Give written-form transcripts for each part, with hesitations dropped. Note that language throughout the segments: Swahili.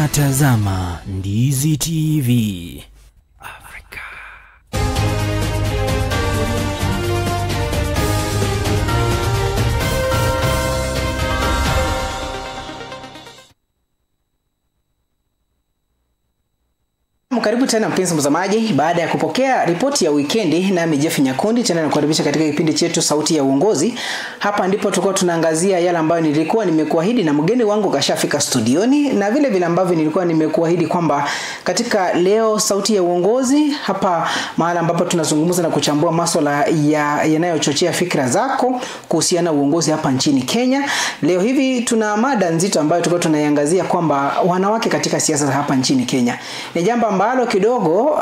Unatazama Ndizi TV Africa. Karibu tena mpenzi mtazamaji, baada ya kupokea ripoti ya wikendi, nami Jeff Nyakundi tena nakukaribisha katika kipindi chetu Sauti ya Uongozi. Hapa ndipo tulikuwa tunaangazia yale ambayo nilikuwa nimekuahidi na mgeni wangu kashafika studioni, na vile vile ambavyo nilikuwa nimekuahidi kwamba katika leo Sauti ya Uongozi, hapa mahala ambapo tunazungumza na kuchambua masuala yanayochochea fikra zako kuhusiana na uongozi hapa nchini Kenya. Leo hivi tuna mada nzito ambayo tulikuwa tunaiangazia kwamba wanawake katika siasa za hapa nchini Kenya. Ni jambo ambalo kidogo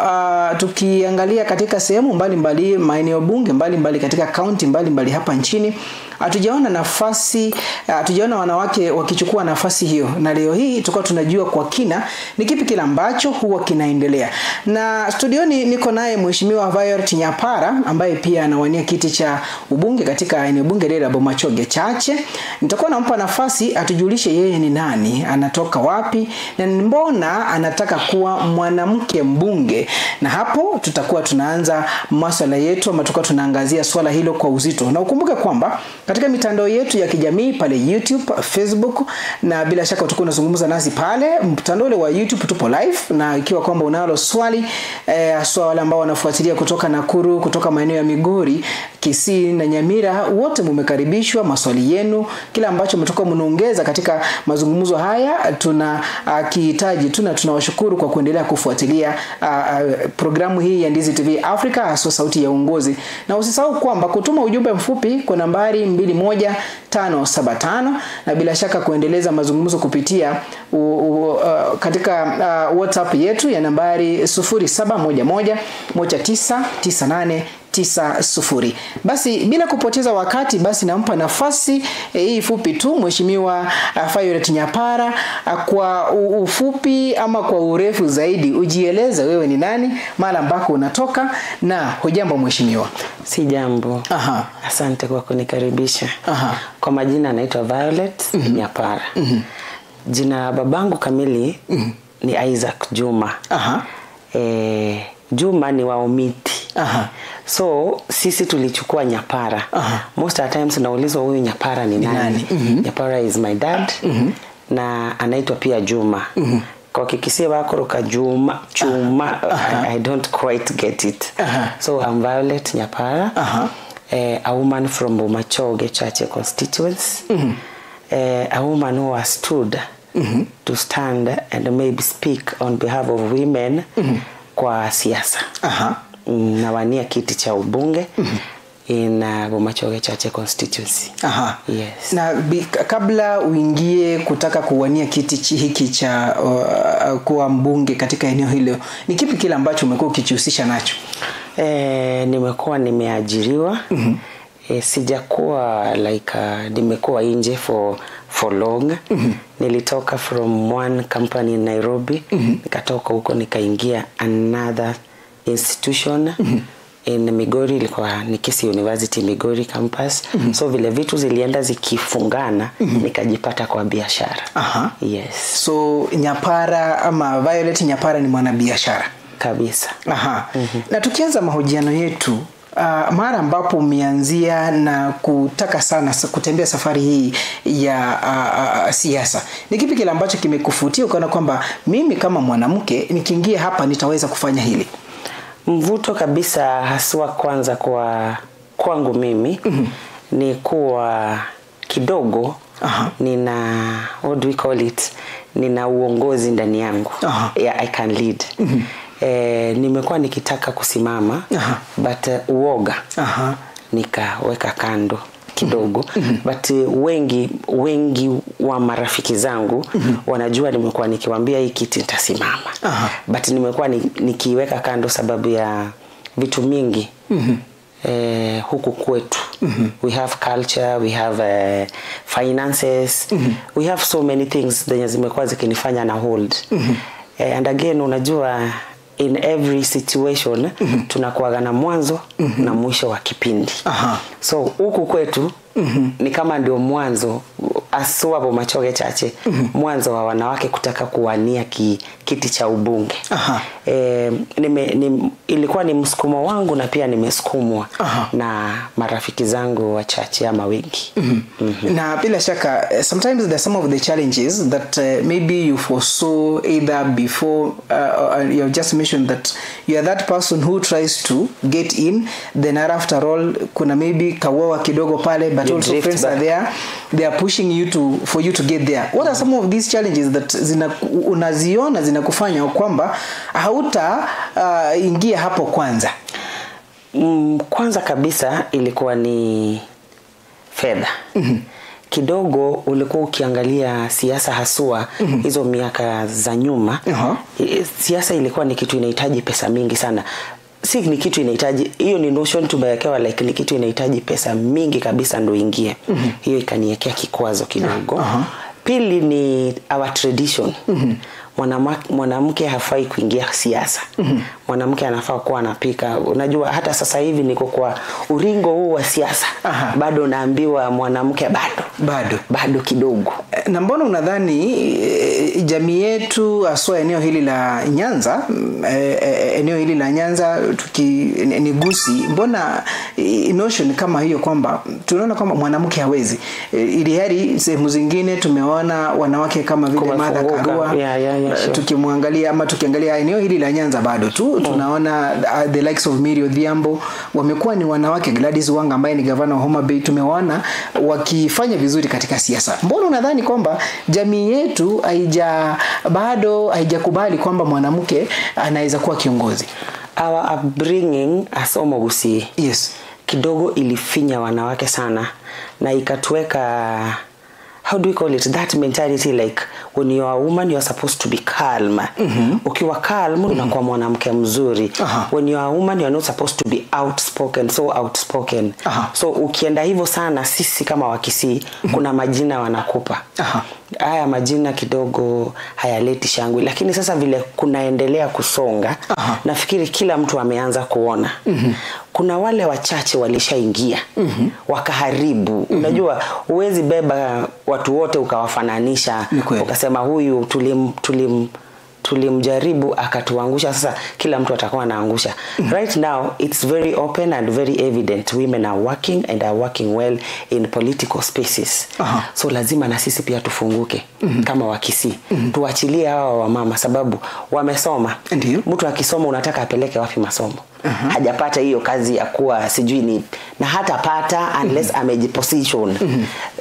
tukiangalia katika sehemu mbalimbali, maeneo bunge mbalimbali katika kaunti mbalimbali hapa nchini, hatujaona nafasi, hatujaona wanawake wakichukua nafasi hiyo. Na leo hii tukao tunajua kwa kina ni kipi kile ambacho huwa kinaendelea. Na studioni niko naye Mheshimiwa Violet Nyapara ambaye pia anawania kiti cha ubunge katika eneo bunge la Bomachoge Chache. Nitakuwa nampa nafasi atujulishe yeye ni nani, anatoka wapi na mbona anataka kuwa mwanamke mbunge. Na hapo tutakuwa tunaanza masuala yetu ama tutakuwa tunaangazia swala hilo kwa uzito. Na ukumbuke kwamba katika mitandao yetu ya kijamii pale YouTube, Facebook, na bila shaka utakuwa unazungumza nasi pale mtandao ule wa YouTube, tupo live. Na ikiwa kwamba unalo swali, haswa wale ambao wanafuatilia kutoka Nakuru, kutoka maeneo ya Migori, Kisii na Nyamira, wote mmekaribishwa. Maswali yenu, kila ambacho mtakuwa mnaongeza katika mazungumzo haya tuna kihitaji. Tunawashukuru kwa kuendelea kufuatilia programu hii ya Ndizi TV Africa, haswa Sauti ya Uongozi. Na usisahau kwamba kutuma ujumbe mfupi kwa nambari 21575, na bila shaka kuendeleza mazungumzo kupitia katika WhatsApp yetu ya nambari 0711199890. Basi bila kupoteza wakati, basi nampa nafasi hii fupi tu Mheshimiwa Violet Nyapara, kwa ufupi ama kwa urefu zaidi ujieleze wewe ni nani, mahali ambako unatoka, na hujambo mheshimiwa? Si jambo. Aha. Asante kwa kunikaribisha. Aha. Kwa majina naitwa Violet Nyapara. Jina babangu kamili ni Isaac Juma. Aha. Juma ni wa Omiti. Aha. So sisi tulichukua Nyapara. Aha. Most of the times naulizwa huyu Nyapara ni nani? Nyapara is my dad. Na anaitwa pia Juma. Kwa Kikisii wakoroka Juma, Chuma. I don't quite get it. Aha. So I'm Violet Nyapara. Aha. A woman from Bomachoge Chache constituency. A woman who has stood to stand and maybe speak on behalf of women kwa siasa. Aha. Nawania kiti cha ubunge in Bomachoge Chache constituency. Aha. Yes. Na kabla uingie kutaka kuwania kiti hiki cha kuwa mbunge katika eneo hilo, ni kipi kile ambacho umekuwa ukijihusisha nacho? Nimekuwa nimeajiriwa. Sijakuwa like nimekuwa nje for long. Nilitoka from one company in Nairobi. Nikatoka huko nikaingia another institution in Migori, ilikuwa ni Kisii University Migori campus. So vile vitu zilienda zikifungana, nikajipata kwa biashara. Aha. Yes. So Nyapara ama Violet Nyapara ni mwanabiashara kabisa. Aha. Na tukianza mahojiano yetu, mara ambapo umeanzia na kutaka sana kutembea safari hii ya siasa, ni kipi kile ambacho kimekufutia ukaona kwamba mimi kama mwanamke nikiingia hapa nitaweza kufanya hili? Mvuto kabisa haswa kwanza kwa kwangu mimi ni kuwa kidogo. Aha. Nina, what do we call it, nina uongozi ndani yangu. Aha. Yeah, I can lead. Nimekuwa nikitaka kusimama. Aha. But uoga. Aha. Nikaweka kando kidogo. But wengi wa marafiki zangu wanajua nimekuwa nikiwaambia hii kiti nitasimama. Aha. But nimekuwa nikiweka kando sababu ya vitu mingi. Huku kwetu. We have culture, we have finances, we have so many things zenye zimekuwa zikinifanya na hold. And again unajua in every situation tunakuwa na mwanzo na mwisho wa kipindi. Aha. So huku kwetu ni kama ndio mwanzo asua Bomachoge Chache, mwanzo wa wanawake kutaka kuwania kiti cha ubunge. Ilikuwa ni msukumo wangu na pia nimesukumwa na marafiki zangu wachache ama wengi. Na bila shaka, sometimes there are some of the challenges that maybe you foresaw either before, you have just mentioned that you are that person who tries to get in, then after all kuna maybe kawawa kidogo pale, but you also drift friends back. Are there, they are pushing you to for you to get there. What are some of these challenges that unaziona zinakufanya kwamba hauta ingia hapo kwanza? Kwanza kabisa ilikuwa ni fedha. Kidogo ulikuwa ukiangalia siasa haswa hizo miaka za nyuma, siasa ilikuwa ni kitu inahitaji pesa mingi sana. Si ni kitu inahitaji, hiyo ni notion tumewekewa, like ni kitu inahitaji pesa mingi kabisa ndo ingie. Hiyo ikaniwekea kikwazo kidogo. Pili ni our tradition. Mwanamke hafai kuingia siasa. Mwanamke anafaa kuwa anapika. Unajua hata sasa hivi niko kwa uringo huu wa siasa. Bado naambiwa mwanamke bado. Bado kidogo. Na mbona unadhani jamii yetu haswa eneo hili la Nyanza, eneo hili la Nyanza ni Gusii, mbona notion kama hiyo kwamba tunaona kwamba mwanamke hawezi, ili hali sehemu zingine tumeona wanawake kama vile Martha Karua, tukimwangalia ama tukiangalia eneo hili la Nyanza bado tu tunaona the likes of Miri Odhiambo wamekuwa ni wanawake, Gladys Wanga ambaye ni gavana wa Homa Bay, tumewaona wakifanya vizuri katika siasa. Mbona unadhani kwamba jamii yetu bado haijakubali kwamba mwanamke anaweza kuwa kiongozi? Our upbringing as Omogusii, kidogo ilifinya wanawake sana na ikatuweka, how do we call it, that mentality like when you are a woman you are supposed to be calm. Ukiwa calm unakuwa mwanamke mzuri. When you are a woman you are not supposed to be outspoken, so outspoken. So ukienda hivyo sana, sisi kama Wakisii kuna majina wanakupa. Haya majina kidogo hayaleti shangwe, lakini sasa vile kunaendelea kusonga, nafikiri kila mtu ameanza kuona. Kuna wale wachache walishaingia, wakaharibu. Unajua huwezi beba watu wote ukawafananisha, ukasema huyu tulimjaribu akatuangusha, sasa kila mtu atakuwa anaangusha. Right now it's very open and very evident women are working and are working well in political spaces. So lazima na sisi pia tufunguke kama Wakisii. Tuachilie hawa wamama sababu wamesoma. Mtu akisoma unataka apeleke wapi masomo? Hajapata hiyo kazi ya kuwa sijui ni, na hatapata unless amejiposition.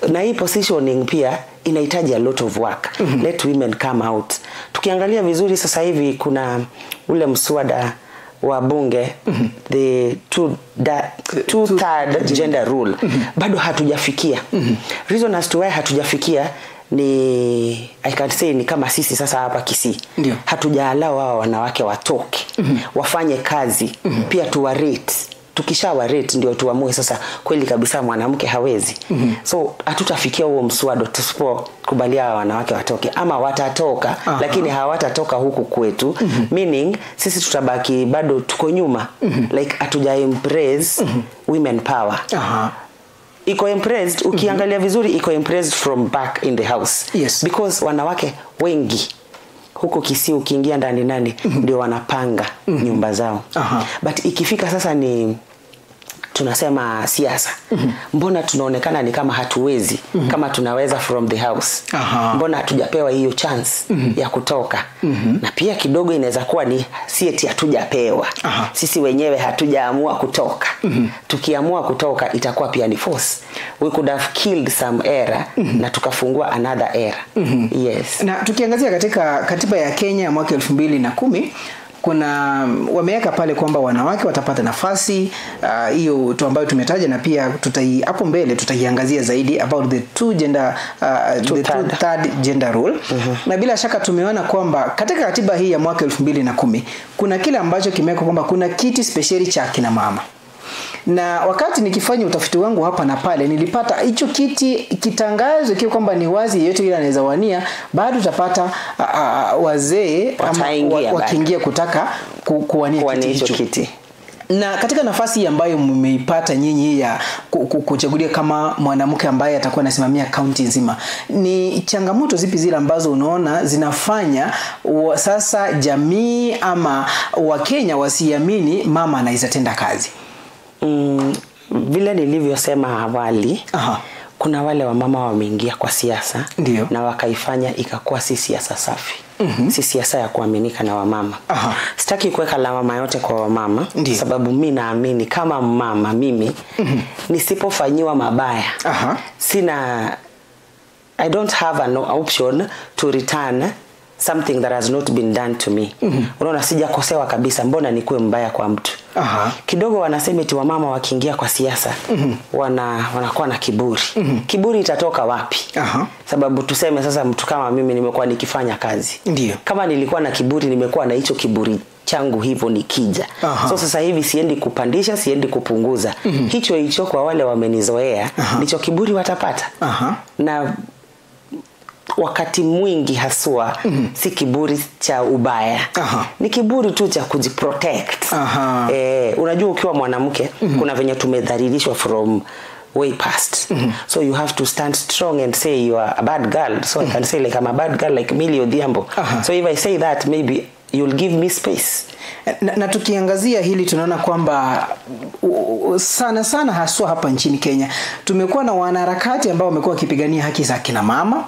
Na hii positioning pia inahitaji a lot of work. Let women come out. Tukiangalia vizuri sasa hivi kuna ule mswada wa bunge, the two-third gender rule. Bado hatujafikia. Reason as to why hatujafikia ni, I can say ni kama sisi sasa hapa Kisii. Hatujaallow hawa wanawake watoke, wafanye kazi, pia tuwarate. Tukishawarate ndio tuamue sasa kweli kabisa mwanamke hawezi. So hatutafikia huo mswada tusipokubalia wanawake watoke, ama watatoka lakini hawatatoka huku kwetu. Meaning sisi tutabaki bado tuko nyuma. Like hatuja embrace women power. Iko impressed, ukiangalia vizuri iko impressed from back in the house. Because wanawake wengi huko Kisii ukiingia ndani nani ndio wanapanga nyumba zao. But ikifika sasa ni tunasema siasa, mbona tunaonekana ni kama hatuwezi, kama tunaweza from the house. Mbona hatujapewa hiyo chance ya kutoka? Na pia kidogo inaweza kuwa ni si eti hatujapewa. Sisi wenyewe hatujaamua kutoka. Tukiamua kutoka itakuwa pia ni force. We could have killed some era na tukafungua another era. Yes. Na tukiangazia katika katiba ya Kenya mwaka 2010, kuna wameweka pale kwamba wanawake watapata nafasi hiyo tu ambayo tumetaja, na pia hapo mbele tutaiangazia zaidi about the two gender the two-third gender rule. Na bila shaka tumeona kwamba katika katiba hii ya mwaka 2010 kuna kile ambacho kimewekwa kwamba kuna kiti speciali cha kina mama. Na wakati nikifanya utafiti wangu hapa na pale nilipata hicho kiti kitangazwe kiwa kwamba ni wazi yeyote ile anaweza wania, bado utapata wazee ama wakiingia kutaka kuwania kiti hicho. Kiti. Na katika nafasi ambayo mmeipata nyinyi ya kuchagulia kama mwanamke ambaye atakuwa anasimamia kaunti nzima, ni changamoto zipi zile ambazo unaona zinafanya sasa jamii ama Wakenya wasiamini mama anaweza tenda kazi? Vile nilivyosema awali, kuna wale wamama wameingia kwa siasa na wakaifanya ikakuwa si siasa safi. Si siasa ya kuaminika na wamama. Sitaki kuweka lawama yote kwa wamama, sababu mimi naamini kama mama mimi nisipofanyiwa mabaya, sina, I don't have an option to return something that has not been done to me. Unaona, sijakosewa kabisa, mbona nikuwe mbaya kwa mtu? Kidogo wanasema eti wamama wakiingia kwa siasa wanakuwa na kiburi. Kiburi itatoka wapi? Sababu tuseme sasa mtu kama mimi nimekuwa nikifanya kazi. Kama nilikuwa na kiburi, nimekuwa na hicho kiburi changu hivyo nikija. So sasa hivi siendi kupandisha, siendi kupunguza. Hicho hicho kwa wale wamenizoea, ndicho kiburi watapata. Na wakati mwingi haswa si kiburi cha ubaya. Ni kiburi tu cha kujiprotect. Unajua ukiwa mwanamke kuna venye tumedhalilishwa from way past. So you have to stand strong and say you are a bad girl. So I can say like I'm a bad girl like Millie Odhiambo. So if I say that, maybe you'll give me space. Na tukiangazia hili tunaona kwamba sana sana haswa hapa nchini Kenya tumekuwa na wanaharakati ambao wamekuwa wakipigania haki za kina mama,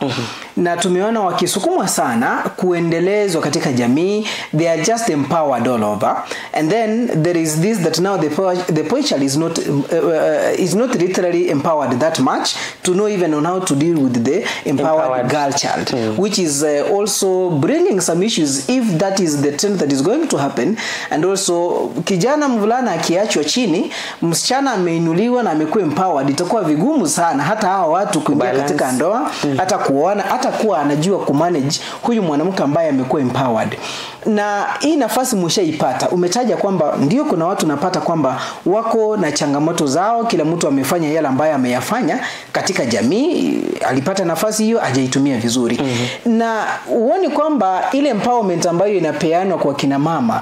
na tumeona wakisukumwa sana kuendelezwa katika jamii. They are just empowered all over, and then there is this that now the boy child is not literally empowered that much to know even on how to deal with the empowered girl child, which is also bringing some issues if that is the trend that is going to happen. And also kijana mvulana akiachwa chini, msichana ameinuliwa na amekuwa empowered, itakuwa vigumu sana hata hawa watu kuingia katika ndoa, hata kuoana, hata kuwa anajua kumanage huyu mwanamke ambaye amekuwa empowered. Na hii nafasi mshaipata, umetaja kwamba ndio kuna watu napata kwamba wako na changamoto zao, kila mtu amefanya yale ambayo ameyafanya katika jamii, alipata nafasi hiyo hajaitumia vizuri. Na uone kwamba ile empowerment ambayo inapeanwa kwa kina mama,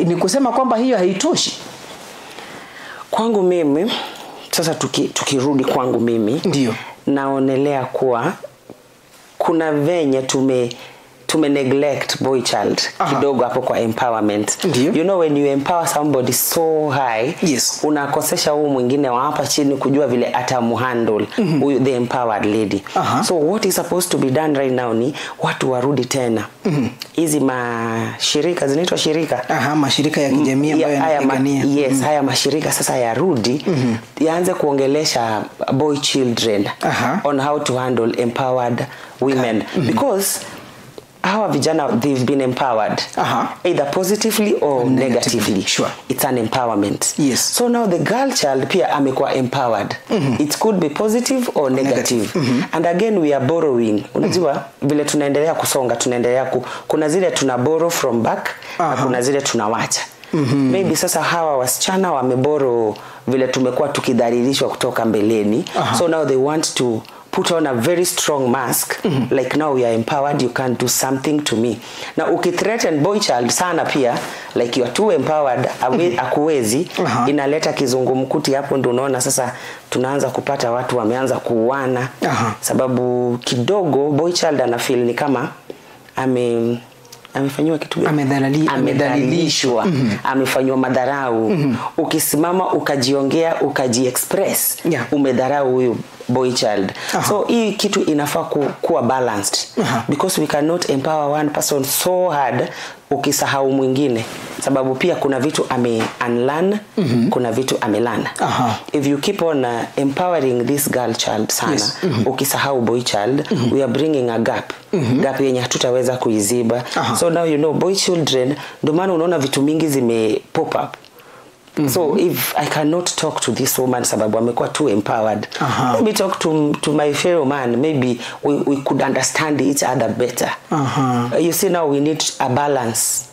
ni kusema kwamba hiyo haitoshi? Kwangu mimi, sasa tukirudi kwangu mimi, ndio naonelea kuwa kuna venye tume neglect boy child kidogo hapo kwa empowerment. Ndiyo. You know when you empower somebody so high, unakosesha huu mwingine wa hapa chini kujua vile atamuhandle huyu the empowered lady. So what is supposed to be done right now ni watu warudi tena. Hizi mashirika zinaitwa shirika. Mashirika ya kijamii ambayo yanapigania. Yes, haya mashirika sasa yarudi, yaanze kuongelesha boy children on how to handle empowered women. Because hawa vijana, they've been empowered either positively or negatively. It's an empowerment. So now the girl child pia amekuwa empowered. It could be positive or negative. And again we are borrowing. Unajua vile tunaendelea kusonga, tunaendelea kuna zile tuna borrow from back na kuna zile tunawacha. Maybe sasa hawa wasichana wameborrow vile tumekuwa tukidhalilishwa kutoka mbeleni. So now they want to put on a very strong mask, like now we are empowered, you can't do something to me. Na ukithreaten boy child sana pia, like you are too empowered, akuwezi, inaleta kizungumkuti. Hapo ndio unaona sasa tunaanza kupata watu wameanza kuuana. Sababu kidogo boy child ana feel ni kama amefanywa kitu gani? Amedhalilishwa, amefanywa madharau. Ukisimama ukajiongea, ukajiexpress, umedharau huyu boy child. So hii kitu inafaa kuwa balanced. Because we cannot empower one person so hard ukisahau mwingine. Sababu pia kuna vitu ame unlearn, kuna vitu amelearn. If you keep on empowering this girl child sana, ukisahau boy child, we are bringing a gap. Gap yenye hatutaweza kuiziba. So now you know boy children, ndio maana unaona vitu mingi zime pop up. So if I cannot talk to this woman sababu amekuwa too empowered, let me talk to my fellow man, maybe we could understand each other better. You see now we need a balance.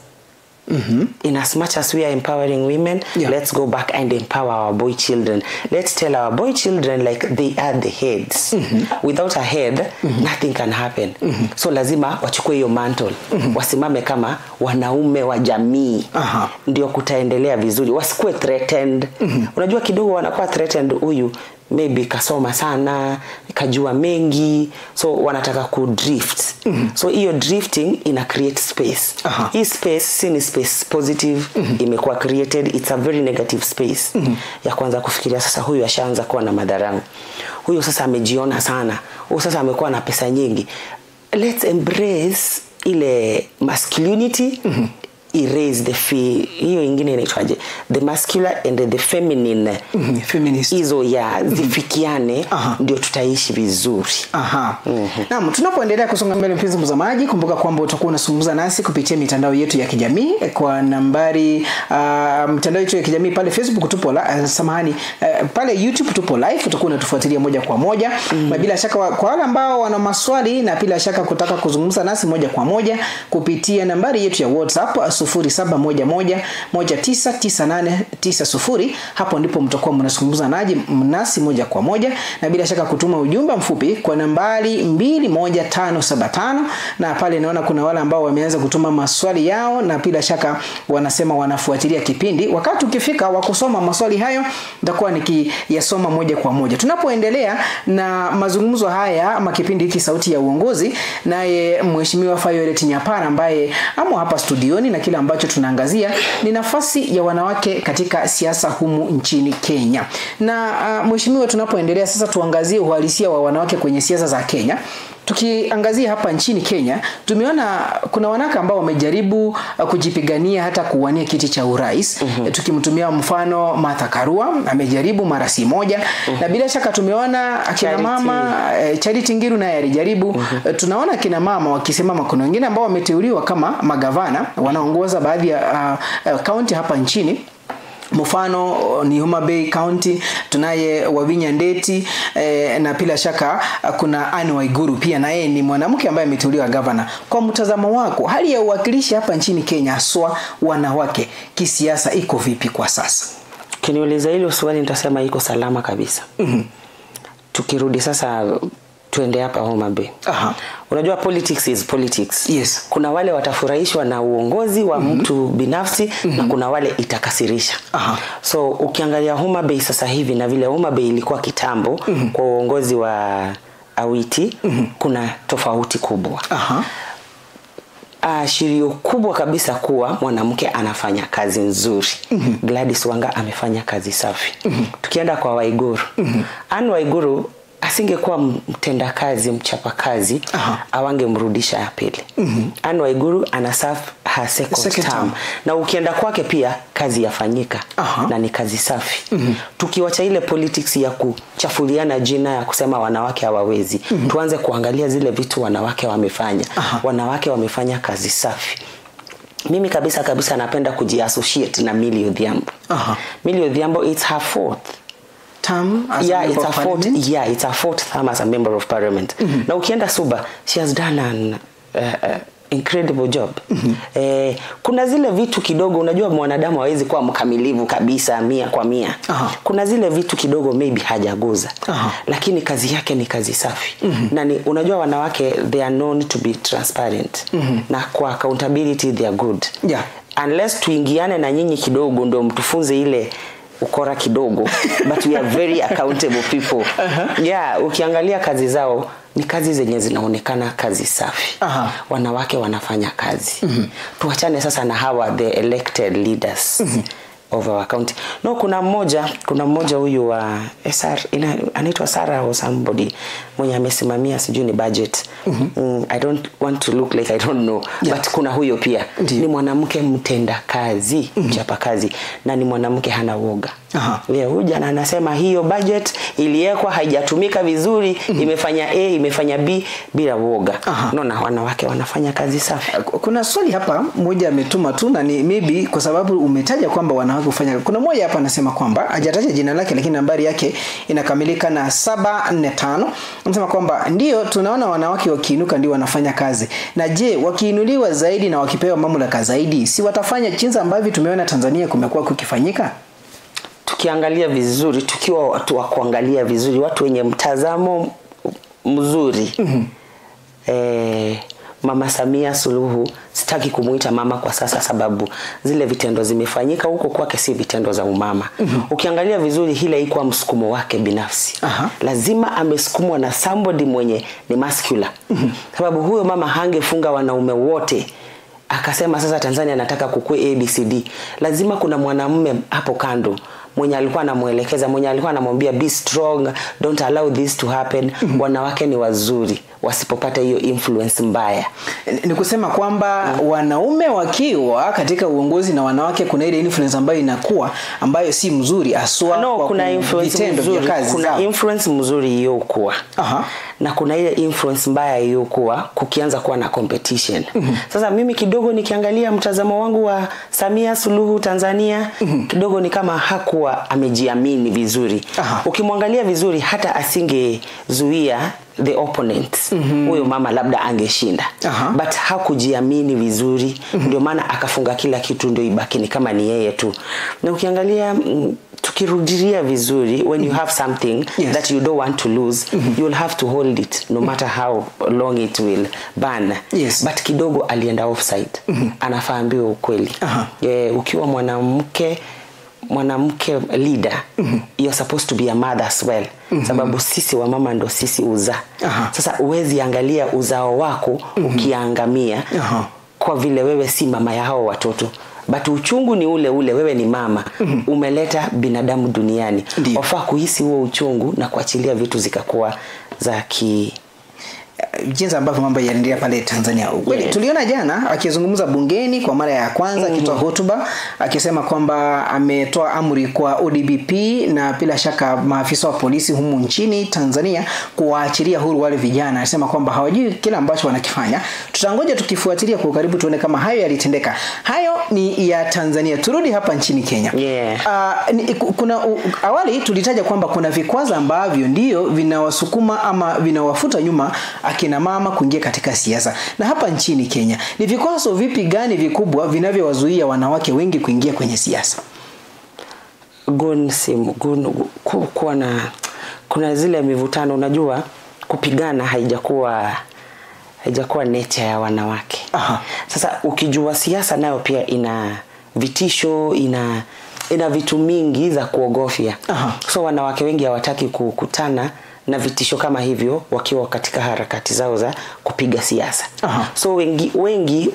In as much as we are empowering women, let's go back and empower our boy children. Let's tell our boy children like they are the heads. Without a head, nothing can happen. So lazima wachukue hiyo mantle. Wasimame kama wanaume wa jamii. Ndio kutaendelea vizuri. Wasikuwe threatened. Unajua kidogo wanakuwa threatened, huyu maybe kasoma sana, kajua mengi, so wanataka ku drift. So hiyo drifting ina create space. Hii space si ni space positive, imekuwa created, it's a very negative space. Ya kwanza kufikiria sasa huyu ashaanza kuwa na madharau. Huyu sasa amejiona sana. Huyu sasa amekuwa na pesa nyingi. Let's embrace ile masculinity. Erase the hiyo ingine inaitwaje, the masculine and the feminine. Feminist hizo ya zifikiane, ndio tutaishi vizuri. Naam, tunapoendelea kusonga mbele, mpenzi mtazamaji, kumbuka kwamba utakuwa unazungumza nasi kupitia mitandao yetu ya kijamii kwa nambari mtandao yetu ya kijamii pale Facebook tupo samahani, pale YouTube tupo live, utakuwa unatufuatilia moja kwa moja. Na bila shaka kwa wale ambao wana maswali na bila shaka kutaka kuzungumza nasi moja kwa moja kupitia nambari yetu ya WhatsApp 0711199890, hapo ndipo mtakuwa mnazungumza nasi moja kwa moja, na bila shaka kutuma ujumbe mfupi kwa nambari 21575. Na pale naona kuna wale ambao wameanza kutuma maswali yao na bila shaka wanasema wanafuatilia kipindi. Wakati ukifika wa kusoma maswali hayo nitakuwa nikiyasoma moja kwa moja. Tunapoendelea na mazungumzo haya ama kipindi hiki Sauti ya Uongozi, naye Mheshimiwa Violet Nyapara ambaye amo hapa studioni, na kile ambacho tunaangazia ni nafasi ya wanawake katika siasa humu nchini Kenya. Na mheshimiwa, tunapoendelea sasa tuangazie uhalisia wa wanawake kwenye siasa za Kenya. Tukiangazia hapa nchini Kenya, tumeona kuna wanawake ambao wamejaribu kujipigania hata kuwania kiti cha urais. Tukimtumia mfano Martha Karua amejaribu mara si moja. Na bila shaka tumeona akina mama Charity Ngiru naye alijaribu. Tunaona akina mama wakisimama, kuna wengine ambao wameteuliwa kama magavana wanaongoza baadhi ya kaunti hapa nchini. Mfano ni Homa Bay County, tunaye Wavinya Ndeti, na bila shaka kuna Anne Waiguru pia na yeye ni mwanamke ambaye ameteuliwa governor. Kwa mtazamo wako, hali ya uwakilishi hapa nchini Kenya haswa wanawake kisiasa iko vipi kwa sasa? Kiniuliza hilo swali nitasema iko salama kabisa. Tukirudi sasa tuende hapa Homa Bay. Unajua politics is politics. Yes. Kuna wale watafurahishwa na uongozi wa mtu binafsi na kuna wale itakasirisha. So ukiangalia Homa Bay sasa hivi na vile Homa Bay ilikuwa kitambo kwa uongozi wa Awiti, kuna tofauti kubwa. Ashirio kubwa kabisa kuwa mwanamke anafanya kazi nzuri. Gladys Wanga amefanya kazi safi. Tukienda kwa Waiguru. Anne Waiguru asingekuwa mtendakazi, mchapakazi, awangemrudisha ya pili. Anne Waiguru ana serve her second term. Na ukienda kwake pia kazi yafanyika. Na ni kazi safi. Tukiwacha ile politics ya kuchafuliana jina ya kusema wanawake hawawezi, tuanze kuangalia zile vitu wanawake wamefanya. Wanawake wamefanya kazi safi. Mimi kabisa kabisa napenda kujiassociate na Millie Odhiambo. Millie Odhiambo, it's her fourth term as a member of parliament? Yeah, it's a fourth term as a member of parliament. Na ukienda Suba, she has done an incredible job. Kuna zile vitu kidogo, unajua mwanadamu hawezi kuwa mkamilivu kabisa 100 kwa 100. Kuna zile vitu kidogo maybe hajaguza. Lakini kazi yake ni kazi safi. Na ni, unajua wanawake they are known to be transparent. Na kwa accountability they are good. Unless tuingiane na nyinyi kidogo ndio mtufunze ile ukora kidogo, but we are very accountable people. Yeah, ukiangalia kazi zao ni kazi zenye zinaonekana kazi safi. Wanawake wanafanya kazi. Tuachane sasa na hawa the elected leaders of our county. No, kuna mmoja huyu wa SR, anaitwa Sarah or somebody mwenye amesimamia sijui ni budget. I don't want to look like I don't know. But kuna huyo pia. Ni mwanamke mtenda kazi, mchapa kazi, na ni mwanamke hana woga. Leo huja na anasema hiyo budget iliwekwa haijatumika vizuri, imefanya A, imefanya B bila woga. Unaona wanawake wanafanya kazi safi. Kuna swali hapa mmoja ametuma tu, na ni maybe kwa sababu umetaja kwamba wanawake wanawake kufanya. Kuna mmoja hapa anasema kwamba hajataja jina lake, lakini nambari yake inakamilika na 745. Anasema kwamba ndio tunaona wanawake wakiinuka ndio wanafanya kazi. Na je, wakiinuliwa zaidi na wakipewa mamlaka zaidi, si watafanya jinsi ambavyo tumeona Tanzania kumekuwa kukifanyika? Tukiangalia vizuri, tukiwa watu wa kuangalia vizuri, watu wenye mtazamo mzuri. Mama Samia Suluhu, sitaki kumuita mama kwa sasa sababu zile vitendo zimefanyika huko kwake si vitendo za umama. Ukiangalia vizuri hile haikuwa msukumo wake binafsi. Lazima amesukumwa na somebody mwenye ni muscular. Sababu huyo mama hangefunga wanaume wote akasema sasa Tanzania nataka kukue ABCD. Lazima kuna mwanamume hapo kando mwenye alikuwa anamuelekeza, mwenye alikuwa anamwambia be strong, don't allow this to happen. Wanawake ni wazuri wasipopata hiyo influence mbaya. Ni kusema kwamba wanaume wakiwa katika uongozi na wanawake kuna ile influence ambayo inakuwa ambayo si mzuri aswa. No, kuna influence mzuri, kuna influence mzuri hiyo kuwa. Na kuna ile influence mbaya hiyo kuwa kukianza kuwa na competition. Sasa mimi kidogo nikiangalia mtazamo wangu wa Samia Suluhu Tanzania, kidogo ni kama hakuwa amejiamini vizuri. Ukimwangalia vizuri hata asingezuia the opponent, huyo mama labda angeshinda. But hakujiamini vizuri, ndio maana akafunga kila kitu ndio ibaki ni kama ni yeye tu. Na ukiangalia tukirudiria vizuri, when you have something that you don't want to lose, you'll have to hold it no matter how long it will burn. But kidogo alienda offside. Anafaa ambiwe ukweli. Ukiwa mwanamke leader, you're supposed to be a mother as well. Sababu sisi wa mama ndo sisi uzaa. Sasa huwezi angalia uzao wako ukiangamia kwa vile wewe si mama ya hao watoto. But uchungu ni ule ule, wewe ni mama. Umeleta binadamu duniani. Wafaa kuhisi huo uchungu na kuachilia vitu zikakuwa za ki jinsi ambavyo mambo yanaendelea pale Tanzania. Kweli tuliona jana akizungumza bungeni kwa mara ya kwanza, akitoa hotuba akisema kwamba ametoa amri kwa ODPP na bila shaka maafisa wa polisi humu nchini Tanzania kuwaachilia huru wale vijana. Anasema kwamba hawajui kila ambacho wanakifanya. Tutangoja tukifuatilia kwa karibu tuone kama hayo yalitendeka. Hayo ni ya Tanzania. Turudi hapa nchini Kenya. Kuna awali tulitaja kwamba kuna vikwazo ambavyo ndio vinawasukuma ama vinawafuta nyuma akina mama kuingia katika siasa. Na hapa nchini Kenya, ni vikwazo vipi gani vikubwa vinavyowazuia wanawake wengi kuingia kwenye siasa? Kuna zile mivutano, unajua kupigana haijakuwa nature ya wanawake. Sasa ukijua siasa nayo pia ina vitisho, ina vitu mingi za kuogofya. So wanawake wengi hawataki kukutana na vitisho kama hivyo wakiwa katika harakati zao za kupiga siasa. So wengi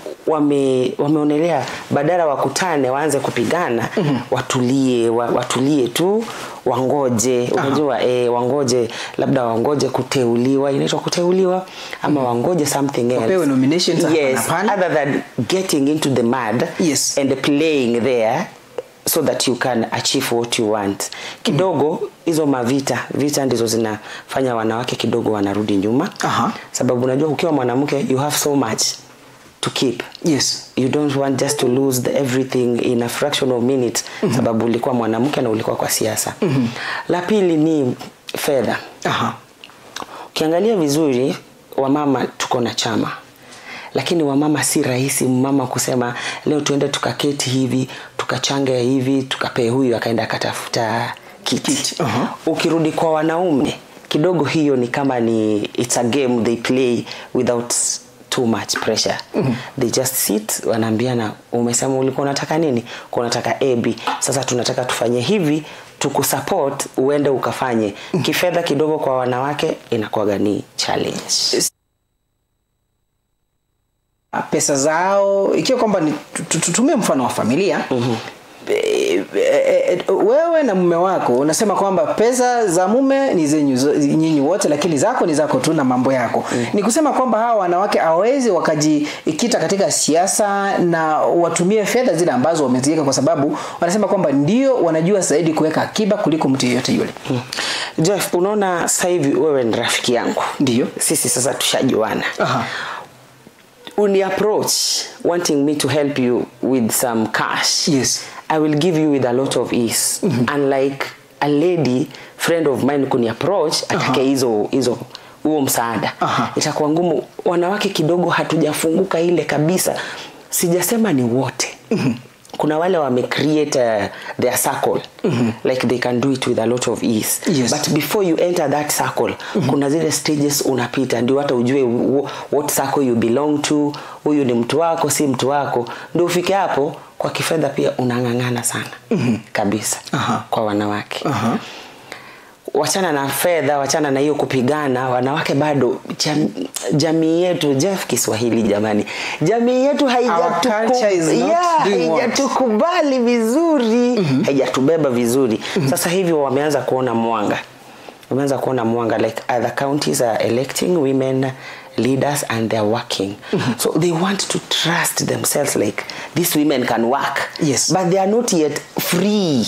wameonelea badala wakutane waanze kupigana, watulie tu, wangoje. Unajua wangoje, labda wangoje kuteuliwa, inaitwa kuteuliwa, ama wangoje something else. Wapewe nominations. Yes, other than getting into the mud and playing there so that you can achieve what you want. Kidogo hizo mavita, vita ndizo zinafanya wanawake kidogo wanarudi nyuma. Sababu unajua ukiwa mwanamke you have so much to keep. You don't want just to lose everything in a fraction of minute, sababu ulikuwa mwanamke na ulikuwa kwa siasa. La pili ni fedha. Ukiangalia vizuri wamama tuko na chama. Lakini wamama si rahisi mama kusema leo tuende tukaketi hivi, tukachanga hivi, tukapee huyu akaenda akatafuta kiti. Ukirudi kwa wanaume kidogo hiyo ni kama ni it's a game they play without too much pressure. They just sit, wanaambiana umesema ulikuwa unataka nini? Kwa unataka AB. Sasa tunataka tufanye hivi, tukusupport uende ukafanye. Kifedha kidogo kwa wanawake inakuwa ni challenge. Pesa zao, ikiwa kwamba tutumie mfano wa familia, wewe na mume wako unasema kwamba pesa za mume ni zenyu nyinyi wote, lakini zako ni zako tu na mambo yako. Ni kusema kwamba hawa wanawake hawawezi wakajikita katika siasa na watumie fedha zile ambazo wameziweka, kwa sababu wanasema kwamba ndio wanajua zaidi kuweka akiba kuliko mtu yeyote yule. Jeff, unaona sasa hivi wewe ni rafiki yangu. Ndio. Sisi sasa tushajuana. Uni approach wanting me to help you with some cash. Yes. I will give you with a lot of ease. Unlike a lady friend of mine kuni approach atake hizo huo msaada. Itakuwa ngumu. Wanawake kidogo hatujafunguka ile kabisa. Sijasema ni wote. Kuna wale wame create their circle. Like they can do it with a lot of ease. Yes. But before you enter that circle, kuna zile stages unapita ndio hata ujue what circle you belong to, huyu ni mtu wako, si mtu wako. Ndio ufike hapo. Kwa kifedha pia unang'ang'ana sana. Kabisa. Kwa wanawake. Wachana na fedha, wachana na hiyo kupigana, wanawake bado jamii yetu, Jeff Kiswahili jamani. Jamii yetu haijatukubali vizuri, haijatubeba vizuri. Sasa hivi wameanza kuona mwanga. Wameanza kuona mwanga, like other counties are electing women leaders and they're working. So they want to trust themselves, like these women can work. Yes. But they are not yet free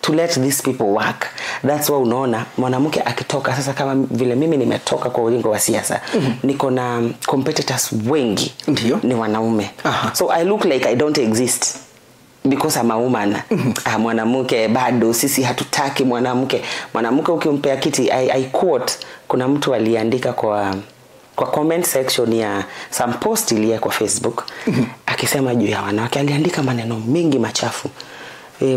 to let these people work. That's why unaona mwanamke akitoka sasa, kama vile mimi nimetoka kwa ulingo wa siasa, niko na competitors wengi. Ndiyo. Ni wanaume. So I look like I don't exist because I'm a woman. Mwanamke bado sisi hatutaki mwanamke. Mwanamke ukimpea kiti, I quote, kuna mtu aliandika kwa comment section ya some post iliye kwa Facebook, akisema juu ya wanawake, aliandika maneno mengi machafu.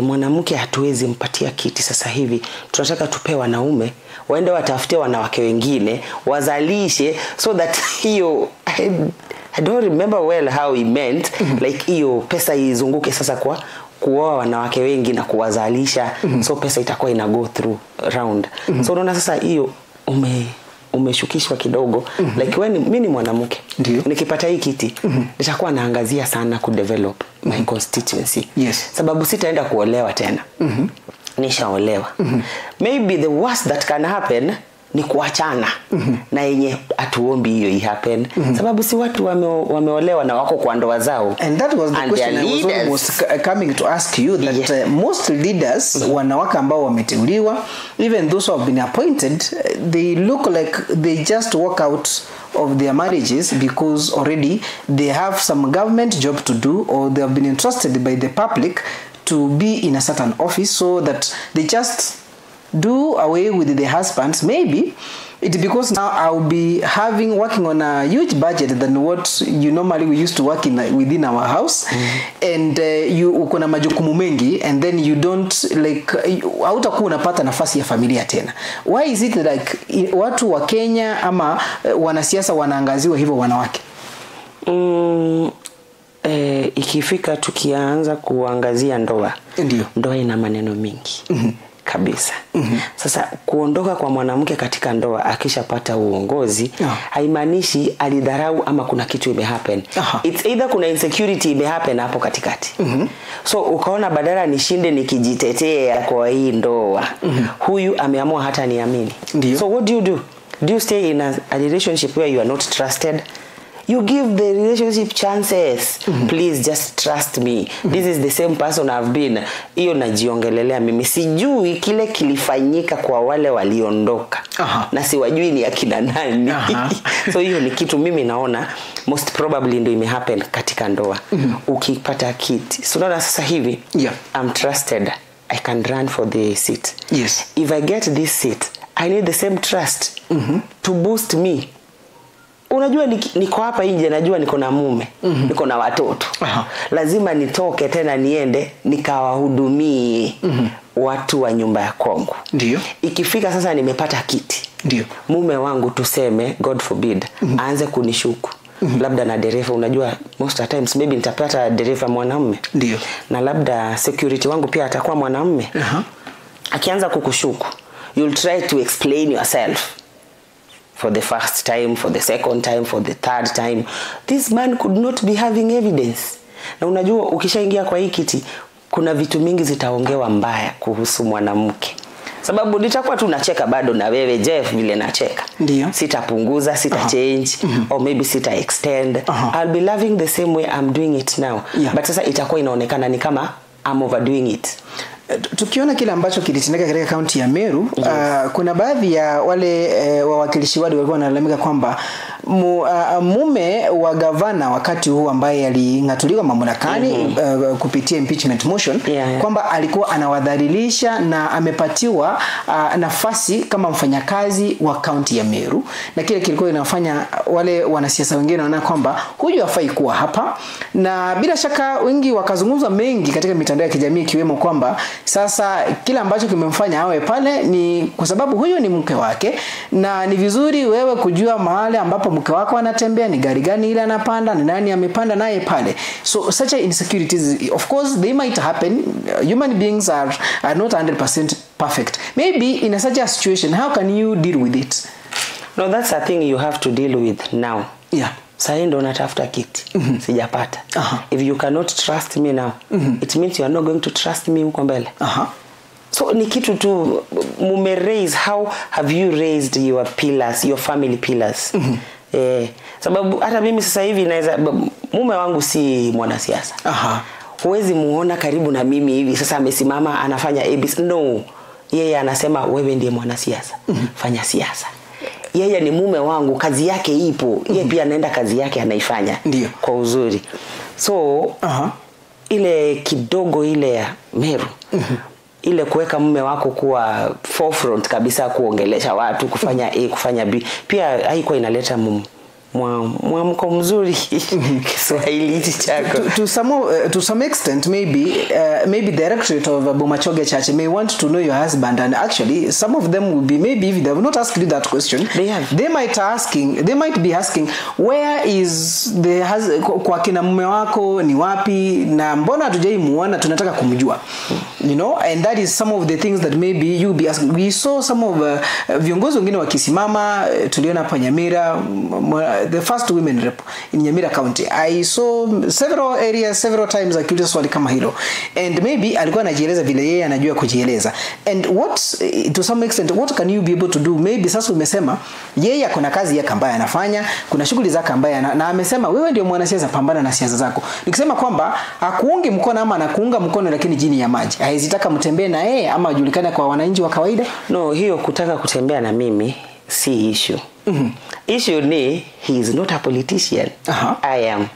Mwanamke hatuwezi mpatia kiti sasa hivi, tunataka tupe wanaume waende watafute wanawake wengine wazalishe, so that hiyo, I don't remember well how he meant, like hiyo pesa izunguke sasa kwa kuoa wanawake wengi na kuwazalisha. So pesa itakuwa ina go through round. So unaona sasa hiyo umeshukishwa kidogo. Like when mimi ni mwanamke, nikipata hii kiti, nitakuwa naangazia sana ku develop my constituency. Yes. Sababu sitaenda kuolewa tena. Nishaolewa. Maybe the worst that can happen ni kuachana. Na yenye atuombi hiyo i happen. Sababu si watu wameolewa na wako kwa ndoa zao. And that was the question I was almost coming to ask you, that most leaders, wanawake ambao wameteuliwa, even those who have been appointed, they look like they just walk out of their marriages because already they have some government job to do, or they have been entrusted by the public to be in a certain office, so that they just do away with the husbands. Maybe it's because now I'll be working on a huge budget than what you normally we used to work in within our house. And you uko na majukumu mengi, and then you don't like, hautakuwa unapata nafasi ya familia tena. Why is it like watu wa Kenya ama wanasiasa wanaangaziwa hivyo wanawake? Ikifika tukianza kuangazia ndoa, ndio ndoa ina maneno mingi. Kabisa. Sasa kuondoka kwa mwanamke katika ndoa akishapata uongozi, haimaanishi alidharau ama kuna kitu imehappen. It's either kuna insecurity imehappen hapo katikati. So ukaona badala nishinde nikijitetea kwa hii ndoa, huyu ameamua hata niamini. So what do you do? Do you stay in a relationship where you are not trusted? You give the relationship chances. Please just trust me. This is the same person I've been. Hiyo najiongelelea mimi. Sijui kile kilifanyika kwa wale waliondoka. Na siwajui ni akina nani. So hiyo ni kitu mimi naona most probably ndio imehappen katika ndoa. Ukipata kiti. So unaona sasa hivi, I'm trusted. I can run for the seat. Yes. If I get this seat, I need the same trust to boost me. Unajua niko hapa nje, najua niko na mume, niko na watoto. Lazima nitoke tena niende nikawahudumie watu wa nyumba ya kwangu. Ndio. Ikifika sasa nimepata kiti. Ndio. Mume wangu tuseme, God forbid, aanze kunishuku. Labda na dereva, unajua most of the times maybe nitapata dereva mwanamume. Ndio. Na labda security wangu pia atakuwa mwanamume. Akianza kukushuku, you'll try to explain yourself. For the first time, for the second time, for the third time. This man could not be having evidence. Na unajua ukishaingia kwa hii kiti, kuna vitu mingi zitaongewa mbaya kuhusu mwanamke. Sababu nitakuwa tu nacheka bado na wewe Jeff vile nacheka. Ndiyo. Sitapunguza, sita change, or maybe sita extend. I'll be loving the same way I'm doing it now. But sasa itakuwa inaonekana ni kama I'm overdoing it. Tukiona kile ambacho kilitendeka katika kaunti ya Meru, Yes. Kuna baadhi ya wale wawakilishi wadi walikuwa wanalalamika kwamba mume wa gavana wakati huu ambaye aling'atuliwa mamlakani kupitia impeachment motion, kwamba alikuwa anawadhalilisha na amepatiwa nafasi kama mfanyakazi wa kaunti ya Meru, na kile kilikuwa inafanya wale wanasiasa wengine wanaona kwamba huyu hafai kuwa hapa, na bila shaka wengi wakazungumza mengi katika mitandao ya kijamii ikiwemo kwamba sasa kila ambacho kimemfanya awe pale ni kwa sababu huyu ni mke wake, na ni vizuri wewe kujua mahali ambapo mke wako anatembea, ni gari gani ile anapanda, ni nani amepanda naye pale. So such insecurities, of course they might happen. Human beings are not 100% perfect. Maybe in a such a situation, how can you deal with it? No, that's a thing you have to deal with now. Yeah. Sasa ndo natafuta kiti. Sijapata. If you cannot trust me now, it means you are not going to trust me huko mbele. So ni kitu tu mume raise, how have you raised your pillars, your family pillars? Sababu hata mimi sasa hivi naweza, mume wangu si mwanasiasa. Huwezi muona karibu na mimi hivi sasa amesimama anafanya ABC. No. Yeye anasema wewe ndiye mwanasiasa. Fanya siasa. Yeye ni mume wangu, kazi yake ipo. Yeye pia anaenda kazi yake anaifanya. Ndiyo. Kwa uzuri. So ile kidogo ile ya Meru. Ile kuweka mume wako kuwa forefront kabisa, kuongelesha watu, kufanya A, kufanya B, pia haikuwa inaleta mwamko mzuri Kiswahili chako. To some extent, maybe maybe the directorate of Bomachoge Church may want to know your husband, and actually some of them will be, maybe if they have not asked you that question, they might be asking where is the kwa kina mume wako ni wapi, na mbona hatujai muona, tunataka kumjua. You know, and that is some of the things that maybe you be asking. We saw some of viongozi wengine wakisimama, tuliona hapa Nyamira, the first women rep in Nyamira County. I saw several areas several times akiuliza swali kama hilo, and maybe alikuwa anajieleza vile yeye anajua kujieleza. And what, to some extent, what can you be able to do? Maybe sasa umesema yeye kuna kazi yake ambayo anafanya, kuna shughuli zake ambayo na amesema wewe ndio mwanasiasa, pambana na siasa zako. Nikisema kwamba hakuungi mkono ama anakuunga mkono lakini jini ya maji, haizitaka mtembee na yeye ama ajulikane kwa wananchi wa kawaida. No, hiyo kutaka kutembea na mimi si issue. Issue ni he is not a politician. I am.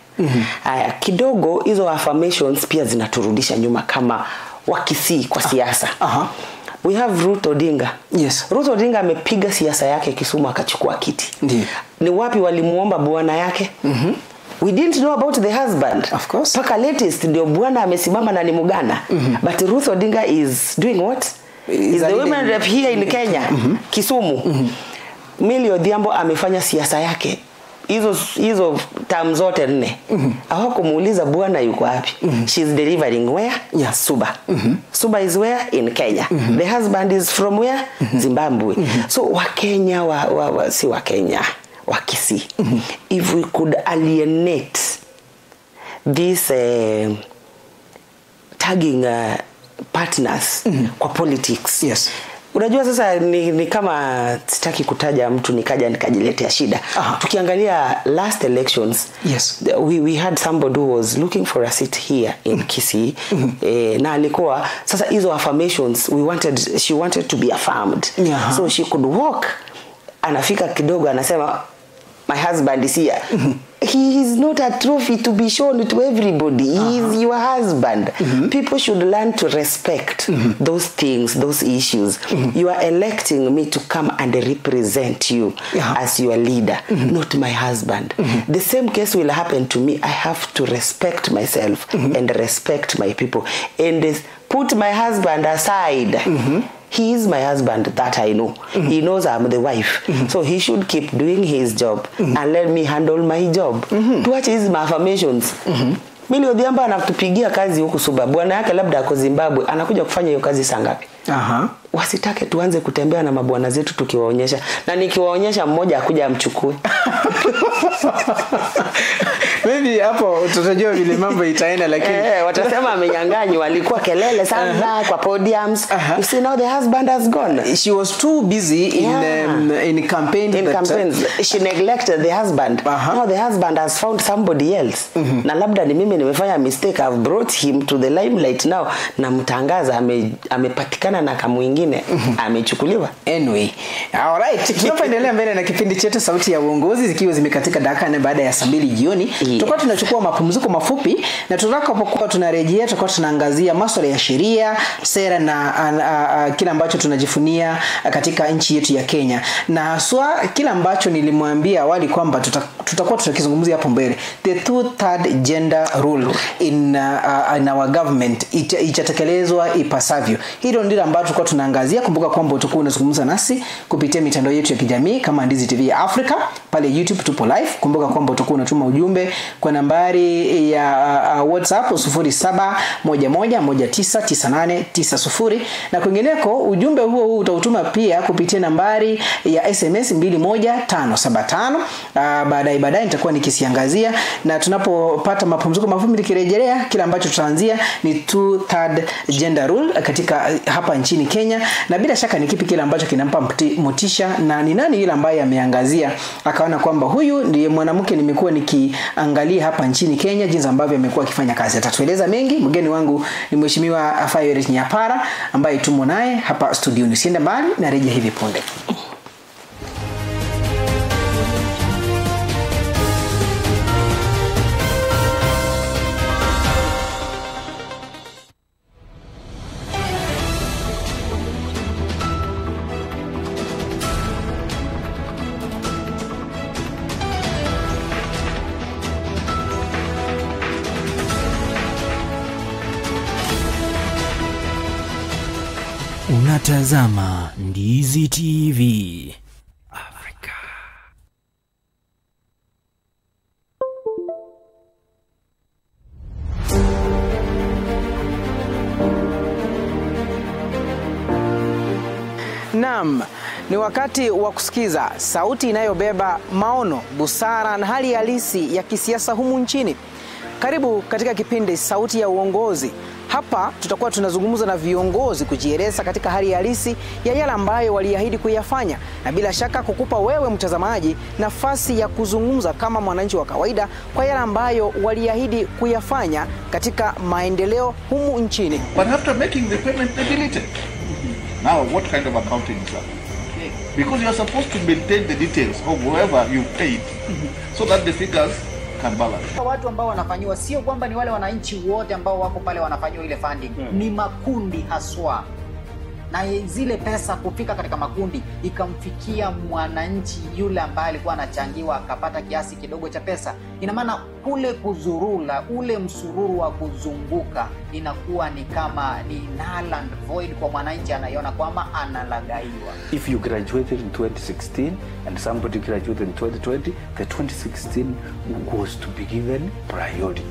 Kidogo hizo affirmations pia zinaturudisha nyuma kama Wakisii kwa siasa. We have Ruth Odinga. Yes. Ruth Odinga amepiga siasa yake Kisumu akachukua kiti. Ndiyo. Ni wapi walimuomba bwana yake? We didn't know about the husband. Of course. Paka latest ndio bwana amesimama na ni Muganda. But Ruth Odinga is doing what? Is the women rep here in Kenya. Kisumu. Millie Odhiambo amefanya siasa yake hizo term zote nne. Hawakumuuliza bwana yuko wapi. She is delivering where? Yeah. Suba. Suba is where? In Kenya. The husband is from where? Zimbabwe. So Wakenya si Wakenya, Wakisii. If we could alienate this tagging partners kwa politics. Yes. Unajua sasa ni kama sitaki kutaja mtu nikaja nikajiletea shida. Tukiangalia last elections, yes, we had somebody who was looking for a seat here in Kisii. Na alikuwa sasa hizo affirmations she wanted to be affirmed. So she could walk. Anafika kidogo anasema my husband is here. He is not a trophy to be shown to everybody. He is your husband. People should learn to respect those things, those issues. You are electing me to come and represent you as your leader, not my husband. The same case will happen to me. I have to respect myself and respect my people and put my husband aside. He is my husband, that I know. He knows I'm the wife. So he should keep doing his job and let me handle my job. Tuache hizi affirmations. Millie Odhiambo anatupigia kazi huku Suba. Bwana yake labda ako Zimbabwe, anakuja kufanya hiyo kazi saa ngapi? Wasitake tuanze kutembea na mabwana zetu tukiwaonyesha. Na nikiwaonyesha mmoja akuja amchukue. Maybe hapo tutajua vile mambo itaenda, lakini watasema amenyang'anywa, alikuwa kelele sana kwa podiums. You see, now the husband has gone. She was too busy in in campaign. In campaigns. She neglected the husband. Now the husband has found somebody else. Na labda ni mimi nimefanya mistake, I've brought him to the limelight now. Na mtangaza amepatikana na kama mwingine amechukuliwa. Anyway, all right. Tunapoendelea mbele na kipindi chetu Sauti ya Uongozi, zikiwa zimekatika dakika 4 baada ya saa 2 jioni, tutakuwa tunachukua mapumziko mafupi, na tutakapokuwa tunarejea tutakuwa tunaangazia masuala ya sheria, sera na kila ambacho tunajifunia katika nchi yetu ya Kenya, na haswa kila ambacho nilimwambia awali kwamba tutakuwa tutakizungumzia hapo mbele, the 2/3 gender rule in our government itatekelezwa ipasavyo. Hilo ndilo ambalo tulikuwa tunaangazia. Kumbuka kwamba utakuwa unazungumza nasi kupitia mitandao yetu ya kijamii kama Ndizi TV Africa, pale YouTube tupo live. Kumbuka kwamba utakuwa unatuma ujumbe kwa nambari ya WhatsApp 0711199890, na kwingineko ujumbe huo huo utautuma pia kupitia nambari ya SMS 21575. Baadaye nitakuwa nikisiangazia, na tunapopata mapumziko mafupi nikirejelea kila ambacho tutaanzia ni 2/3 gender rule katika hapa nchini Kenya, na bila shaka ni kipi kile ambacho kinampa motisha na ni nani yule ambaye ameangazia akaona kwamba huyu ndiye mwanamke nimekuwa nikiangalia hapa nchini Kenya jinsi ambavyo amekuwa akifanya kazi. Atatueleza mengi. Mgeni wangu ni Mheshimiwa Violet Nyapara ambaye tumo naye hapa studioni. Usiende mbali, narejea hivi punde. Unatazama Ndizi TV Africa. Naam, ni wakati wa kusikiza sauti inayobeba maono, busara na hali halisi ya kisiasa humu nchini. Karibu katika kipindi Sauti ya Uongozi. Hapa tutakuwa tunazungumza na viongozi kujieleza katika hali halisi ya yale ambayo waliahidi kuyafanya, na bila shaka kukupa wewe mtazamaji nafasi ya kuzungumza kama mwananchi wa kawaida kwa yale ambayo waliahidi kuyafanya katika maendeleo humu nchini. But after making the payment, they delete it. Now what kind of accounting is that? Because you are supposed to maintain the details of whoever you paid so that the figures can balance. Watu ambao wanafanywa sio kwamba ni wale wananchi wote ambao wako pale wanafanywa ile funding, ni makundi haswa. Na zile pesa kufika katika makundi ikamfikia mwananchi yule ambaye alikuwa anachangiwa akapata kiasi kidogo cha pesa. Ina maana kule kuzurula, ule msururu wa kuzunguka inakuwa ni kama ni null and void kwa mwananchi, anaiona kwamba analagaiwa. If you graduated in 2016 and somebody graduated in 2020, the 2016 was to be given priority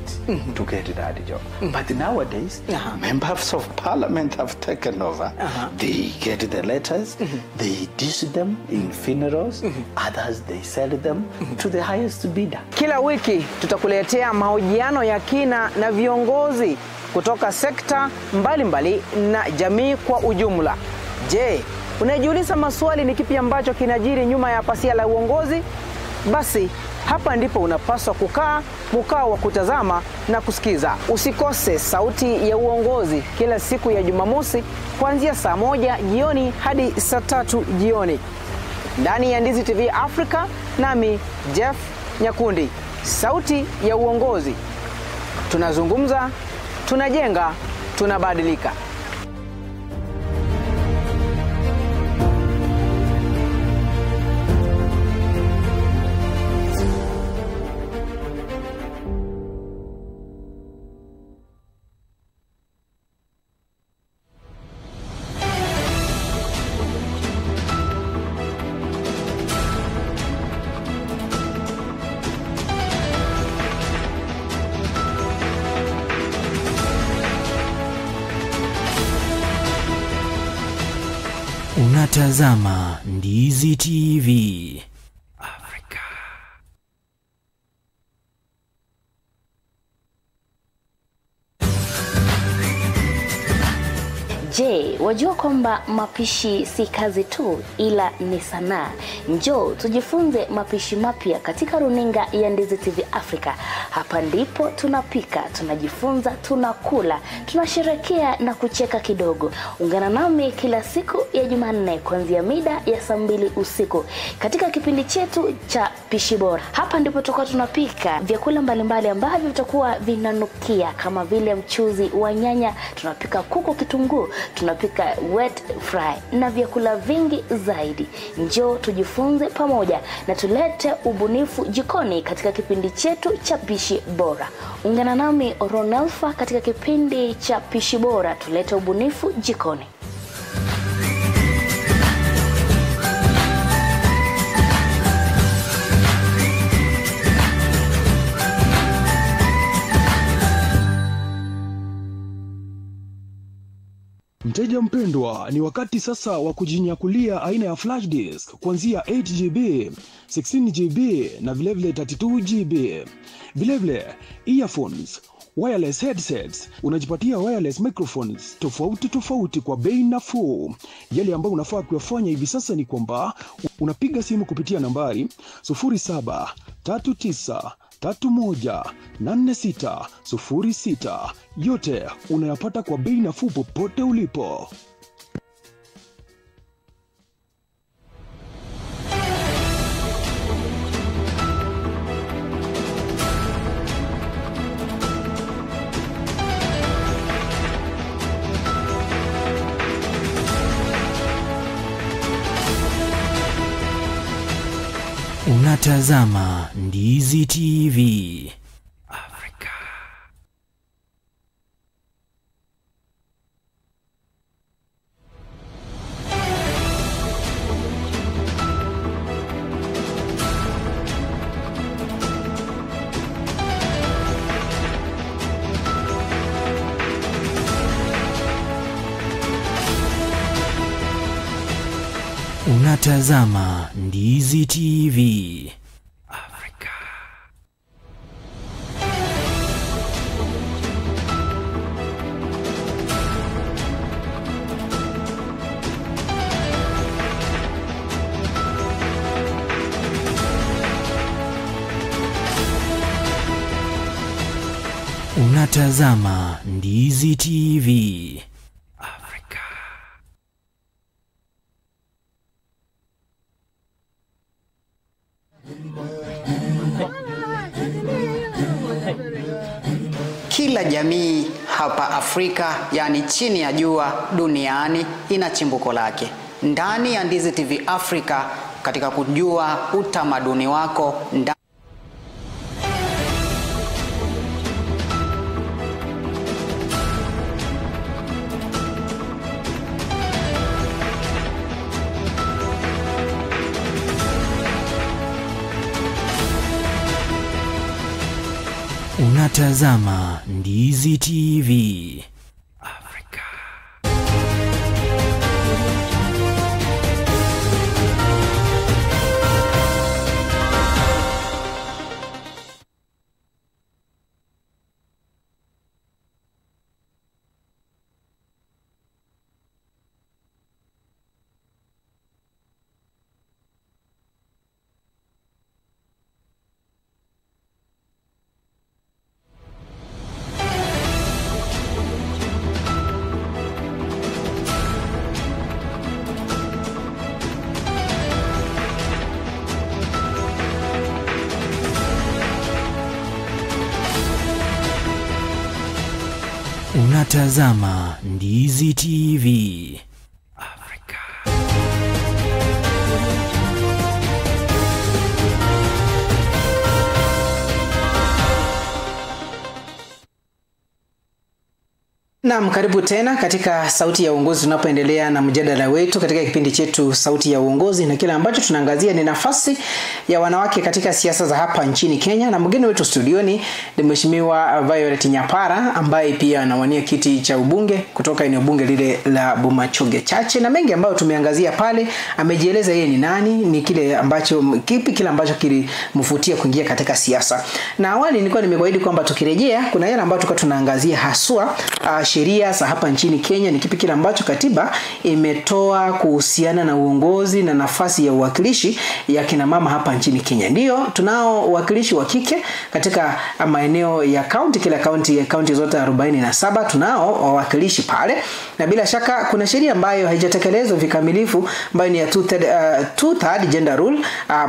to get that job. But nowadays, members of parliament have taken over. They get the letters, they dish them in funerals, others they sell them to the highest bidder. Kila wiki tutakuletea mahojiano ya kina na viongozi kutoka sekta mbalimbali na jamii kwa ujumla. Je, unajiuliza maswali ni kipi ambacho kinajiri nyuma ya pasia la uongozi? Basi hapa ndipo unapaswa kukaa mkao wa kutazama na kusikiza. Usikose Sauti ya Uongozi kila siku ya Jumamosi kuanzia saa 1 jioni hadi saa 3 jioni. Ndani ya Ndizi TV Africa, nami Jeff Nyakundi. Sauti ya Uongozi. Tunazungumza, tunajenga, tunabadilika. Unatazama Ndizi TV Africa. Je, wajua kwamba mapishi si kazi tu ila ni sanaa? Njoo tujifunze mapishi mapya katika runinga ya Ndizi TV Africa. Hapa ndipo tunapika, tunajifunza, tunakula, tunasherehekea na kucheka kidogo. Ungana nami kila siku ya Jumanne kuanzia mida ya saa 2 usiku katika kipindi chetu cha Pishi Bora. Hapa ndipo tutakuwa tunapika vyakula mbalimbali ambavyo vitakuwa vinanukia kama vile mchuzi wa nyanya, tunapika kuku kitunguu, tunapika wet fry na vyakula vingi zaidi. Njoo tujifunze pamoja na tulete ubunifu jikoni katika kipindi chetu cha Pishi Bora. Ungana nami Ronelfa katika kipindi cha Pishi Bora, tulete ubunifu jikoni. Mteja mpendwa, ni wakati sasa wa kujinyakulia aina ya flash disk kuanzia 8GB, 16GB na vilevile 32GB. Vilevile earphones, wireless headsets, unajipatia wireless microphones tofauti tofauti kwa bei nafuu. Yale ambayo unafaa kuyafanya hivi sasa ni kwamba unapiga simu kupitia nambari 0739 31 86 06. Yote unayapata kwa bei nafuu popote ulipo. Unatazama Ndizi TV Africa. Unatazama Ndizi TV Africa. Unatazama Ndizi TV Africa. Kila jamii hapa Afrika, yani chini ya jua duniani, ina chimbuko lake. Ndani ya Ndizi TV Africa, katika kujua utamaduni wako Unatazama Ndizi TV Africa. Unatazama Ndizi TV Africa. Naam, karibu tena katika Sauti ya Uongozi tunapoendelea na mjadala wetu katika kipindi chetu Sauti ya Uongozi, na kile ambacho tunaangazia ni nafasi ya wanawake katika siasa za hapa nchini Kenya, na mgeni wetu studioni ni Mheshimiwa Violet Nyapara ambaye pia anawania kiti cha ubunge kutoka eneo bunge lile la Bomachoge Chache, na mengi ambayo tumeangazia pale. Amejieleza yeye ni nani, ni kile ambacho kipi kile ambacho kilimvutia kuingia katika siasa. Na awali nilikuwa nimekuahidi kwamba tukirejea kuna yale ambayo tulikuwa tunaangazia haswa sheria za hapa nchini Kenya, ni kipi kile ambacho katiba imetoa kuhusiana na uongozi na nafasi ya uwakilishi ya kina mama hapa nchini Kenya. Ndio tunao uwakilishi wa kike katika maeneo ya kaunti, kila kaunti, kaunti zote 47 tunao wawakilishi pale, na bila shaka kuna sheria ambayo haijatekelezwa vikamilifu ambayo ni ya two-third gender rule,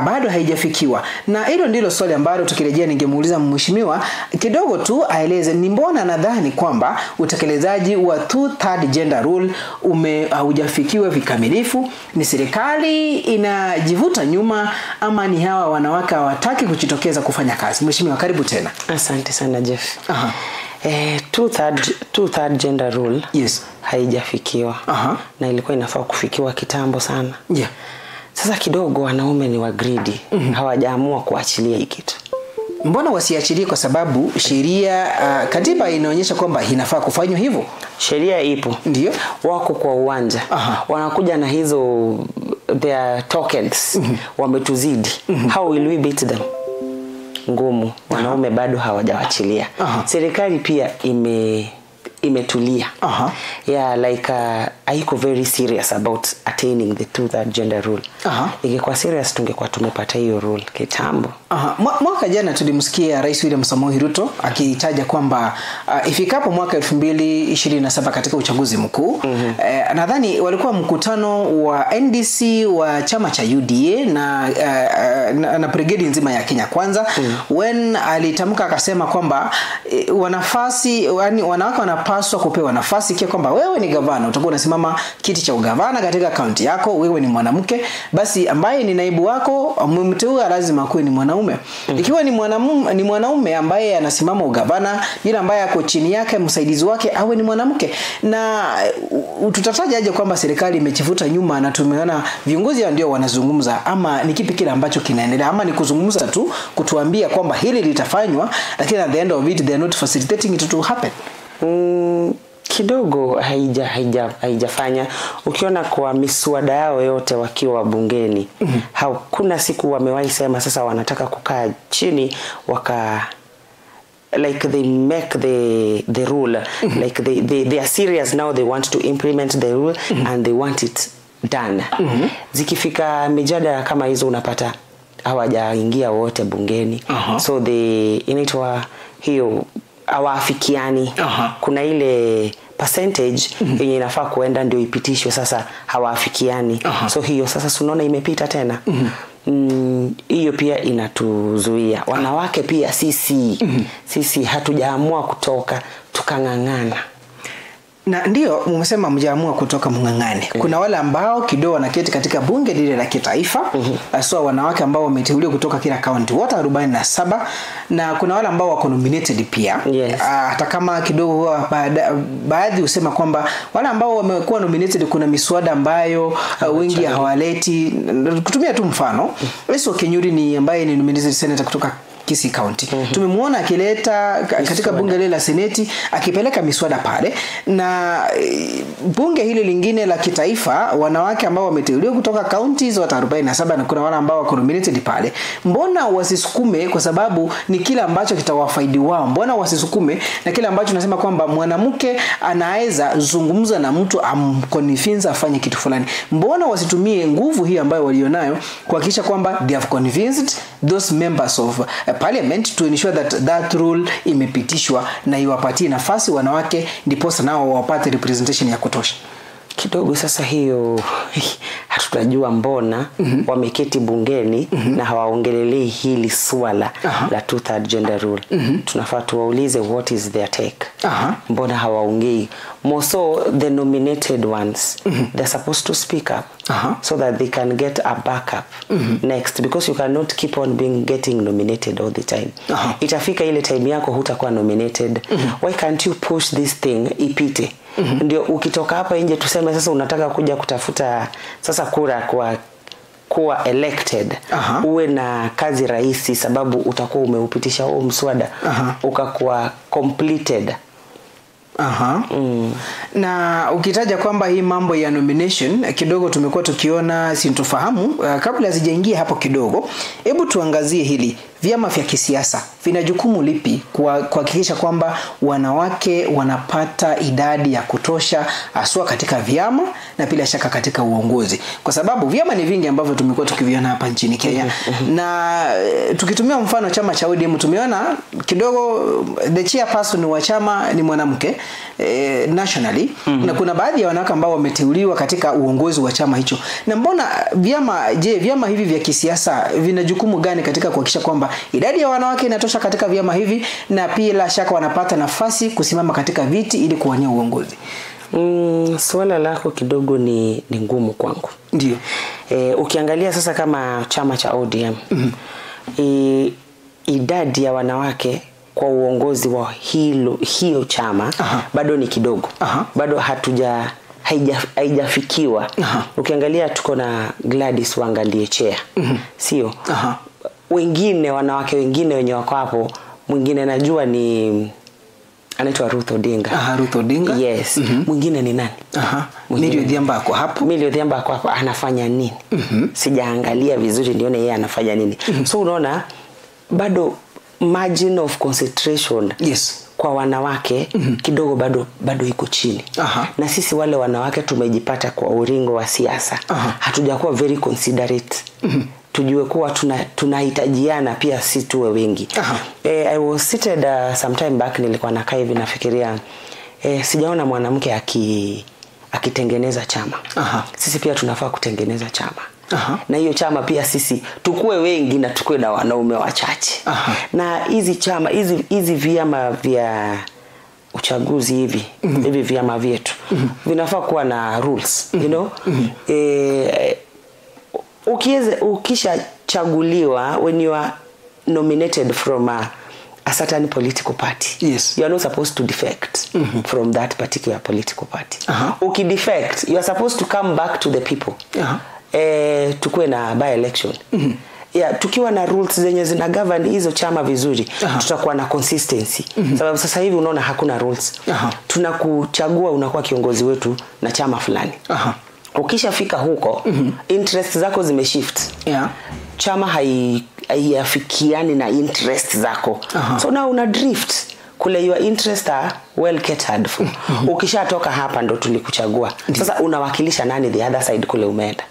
bado haijafikiwa. Na hilo ndilo swali ambalo tukirejea ningemuuliza mheshimiwa kidogo tu aeleze ni mbona nadhani kwamba utekelezaji wa two-third gender rule haujafikiwa vikamilifu. Ni serikali inajivuta nyuma ama ni hawa wanawake hawataki kujitokeza kufanya kazi? Mheshimiwa, karibu tena. Asante sana Jeff. Two-third gender rule haijafikiwa. Na ilikuwa inafaa kufikiwa kitambo sana. Sasa kidogo wanaume ni wa greedy. Hawajaamua kuachilia hii kitu. Mbona wasiachilie? Kwa sababu sheria, katiba inaonyesha kwamba inafaa kufanywa hivyo. Sheria ipo. Ndio. Wako kwa uwanja. Wanakuja na hizo their tokens. Wametuzidi. How will we beat them? Ngumu. Wanaume bado hawajawachilia. Serikali pia imetulia. Yeah, like haiko very serious about attaining the two-third gender rule. Ingekuwa serious tungekuwa tumepata hiyo rule kitambo. Mwaka jana tulimsikia Rais William Samoei Ruto akitaja kwamba ifikapo mwaka 2027 katika uchaguzi mkuu, nadhani walikuwa mkutano wa NDC wa chama cha UDA na brigade nzima ya Kenya Kwanza, when alitamka akasema kwamba wanawake wanapaswa kupewa nafasi, kia kwamba wewe ni gavana utakuwa unasimama kiti cha ugavana katika kaunti yako, wewe ni mwanamke, basi ambaye ni naibu wako mmteua lazima kuwe ni mwanaume. Ikiwa ni mwanaume ambaye anasimama ugavana, yule ambaye ako chini yake msaidizi wake awe ni mwanamke. Na tutataja aje kwamba serikali imechivuta nyuma na tumeona viongozi ndio wanazungumza, ama ni kipi kile ambacho kinaendelea? Ama ni kuzungumza tu kutuambia kwamba hili litafanywa, lakini at the end of it they are not facilitating it to happen? Kidogo haijafanya. Ukiona kwa miswada yao yote wakiwa bungeni, hakuna siku wamewahi sema sasa wanataka kukaa chini waka like they make the rule, like they are serious now, they want to implement the rule and they want it done. Zikifika mijadala kama hizo unapata hawajaingia wote bungeni. So they inaitwa hiyo hawaafikiani. Kuna ile percentage yenye inafaa kuenda ndio ipitishwe, sasa hawaafikiani. So hiyo sasa unaona imepita tena. Hiyo pia inatuzuia. Wanawake pia sisi hatujaamua kutoka tukang'ang'ana. Na ndio umesema mjaamua kutoka mng'ang'ane. Kuna wale ambao kidogo wanaketi katika bunge lile la kitaifa, haswa wanawake ambao wameteuliwa kutoka kila kaunti wote 47, na kuna wale ambao wako nominated pia. Hata kama kidogo huwa baadhi husema kwamba wale ambao wamekuwa nominated kuna miswada ambayo wengi hawaleti. Kutumia tu mfano, Weso Kenyuri ni ambaye ni nominated senator kutoka Kisii County. Tumemuona akileta katika bunge lile la seneti akipeleka miswada pale, na bunge hili lingine la kitaifa wanawake ambao wameteuliwa kutoka counties zote 47 na kuna wale ambao wako nominated pale. Mbona wasisukume? Kwa sababu ni kile ambacho kitawafaidi wao. Mbona wasisukume na kile ambacho nasema kwamba mwanamke anaweza zungumza na mtu amconvince afanye kitu fulani? Mbona wasitumie nguvu hii ambayo walionayo kuhakikisha kwamba they have convinced those members of parliament to ensure that that rule imepitishwa na iwapatie nafasi wanawake, ndiposa nao wapate representation ya kutosha? Kidogo sasa hiyo hatutajua mbona wameketi bungeni na hawaongelelei hili swala la two-third gender rule. Tunafaa tuwaulize what is their take. Mbona hawaongei? More so the nominated ones, they're supposed to speak up so that they can get a backup next, because you cannot keep on being getting nominated all the time. Itafika ile time yako hutakuwa nominated. Why can't you push this thing ipite? Ndio ukitoka hapa nje tuseme sasa unataka kuja kutafuta sasa kura kwa kuwa elected, uwe na kazi rahisi sababu utakuwa umeupitisha huo mswada, ukakuwa completed. Na ukitaja kwamba hii mambo ya nomination kidogo tumekuwa tukiona sintofahamu, kabla sijaingia hapo kidogo, hebu tuangazie hili. Vyama vya kisiasa vina jukumu lipi kuhakikisha kwamba wanawake wanapata idadi ya kutosha haswa katika vyama na bila shaka katika uongozi? Kwa sababu vyama ni vingi ambavyo tumekuwa tukiviona hapa nchini Kenya. Na tukitumia mfano chama cha ODM, tumeona kidogo the chairperson wa chama ni mwanamke nationally, na kuna baadhi ya wanawake ambao wameteuliwa katika uongozi wa chama hicho. Na mbona vyama, je, vyama hivi vya kisiasa vina jukumu gani katika kuhakikisha kwamba idadi ya wanawake inatosha katika vyama hivi na bila shaka wanapata nafasi kusimama katika viti ili kuwania uongozi? Swala lako kidogo ni ngumu kwangu. Ndio. Ukiangalia sasa kama chama cha ODM, idadi ya wanawake kwa uongozi wa hiyo chama bado ni kidogo. Bado haijafikiwa. Ukiangalia tuko na Gladys Wanga ndiye chair. Sio? Wengine wanawake wengine wenye wako hapo, mwingine najua ni anaitwa Ruth Odinga. Ruth Odinga. Yes. Mwingine ni nani? Millie Odhiambo ako hapo. Millie Odhiambo ako hapo, anafanya nini? Sijaangalia vizuri nione yeye anafanya nini. So unaona bado margin of concentration kwa wanawake kidogo bado iko chini. Na sisi wale wanawake tumejipata kwa uringo wa siasa. Hatujakuwa very considerate. Tujue kuwa tunahitajiana pia, si tuwe wengi. I was seated some time back, nilikuwa nakaa hivi nafikiria, sijaona mwanamke akitengeneza chama. Sisi pia tunafaa kutengeneza chama. Na hiyo chama pia sisi tukue wengi na tukue na wanaume wachache. Na hizi chama, hizi vyama vya uchaguzi hivi, hivi vyama vyetu vinafaa kuwa na rules, you know? Ukishachaguliwa, when you are nominated from a certain political party, you are not supposed to defect from that particular political party. Ukidefect, you are supposed to come back to the people. Tukue na by election. Yeah, tukiwa na rules zenye zina govern hizo chama vizuri, tutakuwa na consistency. Sababu sasa hivi unaona hakuna rules. Tunakuchagua unakuwa kiongozi wetu na chama fulani. Ukishafika huko, interest zako zimeshift. Chama haiafikiani na interest zako. So now una drift. Kule your interest are well catered for. Ukishatoka hapa ndo tulikuchagua. Sasa unawakilisha nani the other side kule umeenda?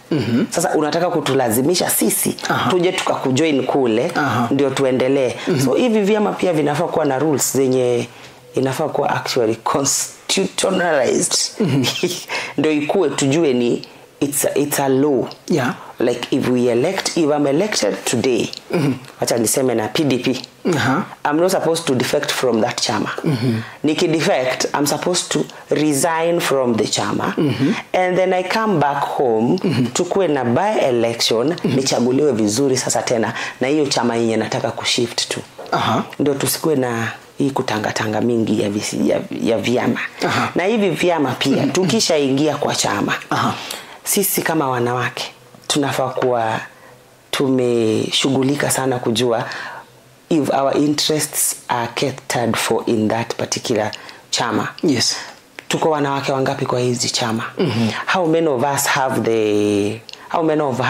Sasa unataka kutulazimisha sisi tuje tukakujoin kule ndio tuendelee. So hivi vyama pia vinafaa kuwa na rules zenye inafaa kuwa actually constitutionalized. Ndio ikue tujue ni it's a law. Like if I'm elected today, acha niseme na PDP, I'm not supposed to defect from that chama. Niki defect, I'm supposed to resign from the chama. And then I come back home, tukue na by election, nichaguliwe vizuri sasa tena na hiyo chama yenye nataka kushift tu. Ndio tusikue na hii kutangatanga mingi ya vyama. Na hivi vyama pia tukishaingia kwa chama, sisi kama wanawake tunafaa kuwa tumeshughulika sana kujua if our interests are catered for in that particular chama. Tuko wanawake wangapi kwa hizi chama? How many of us have the, how many of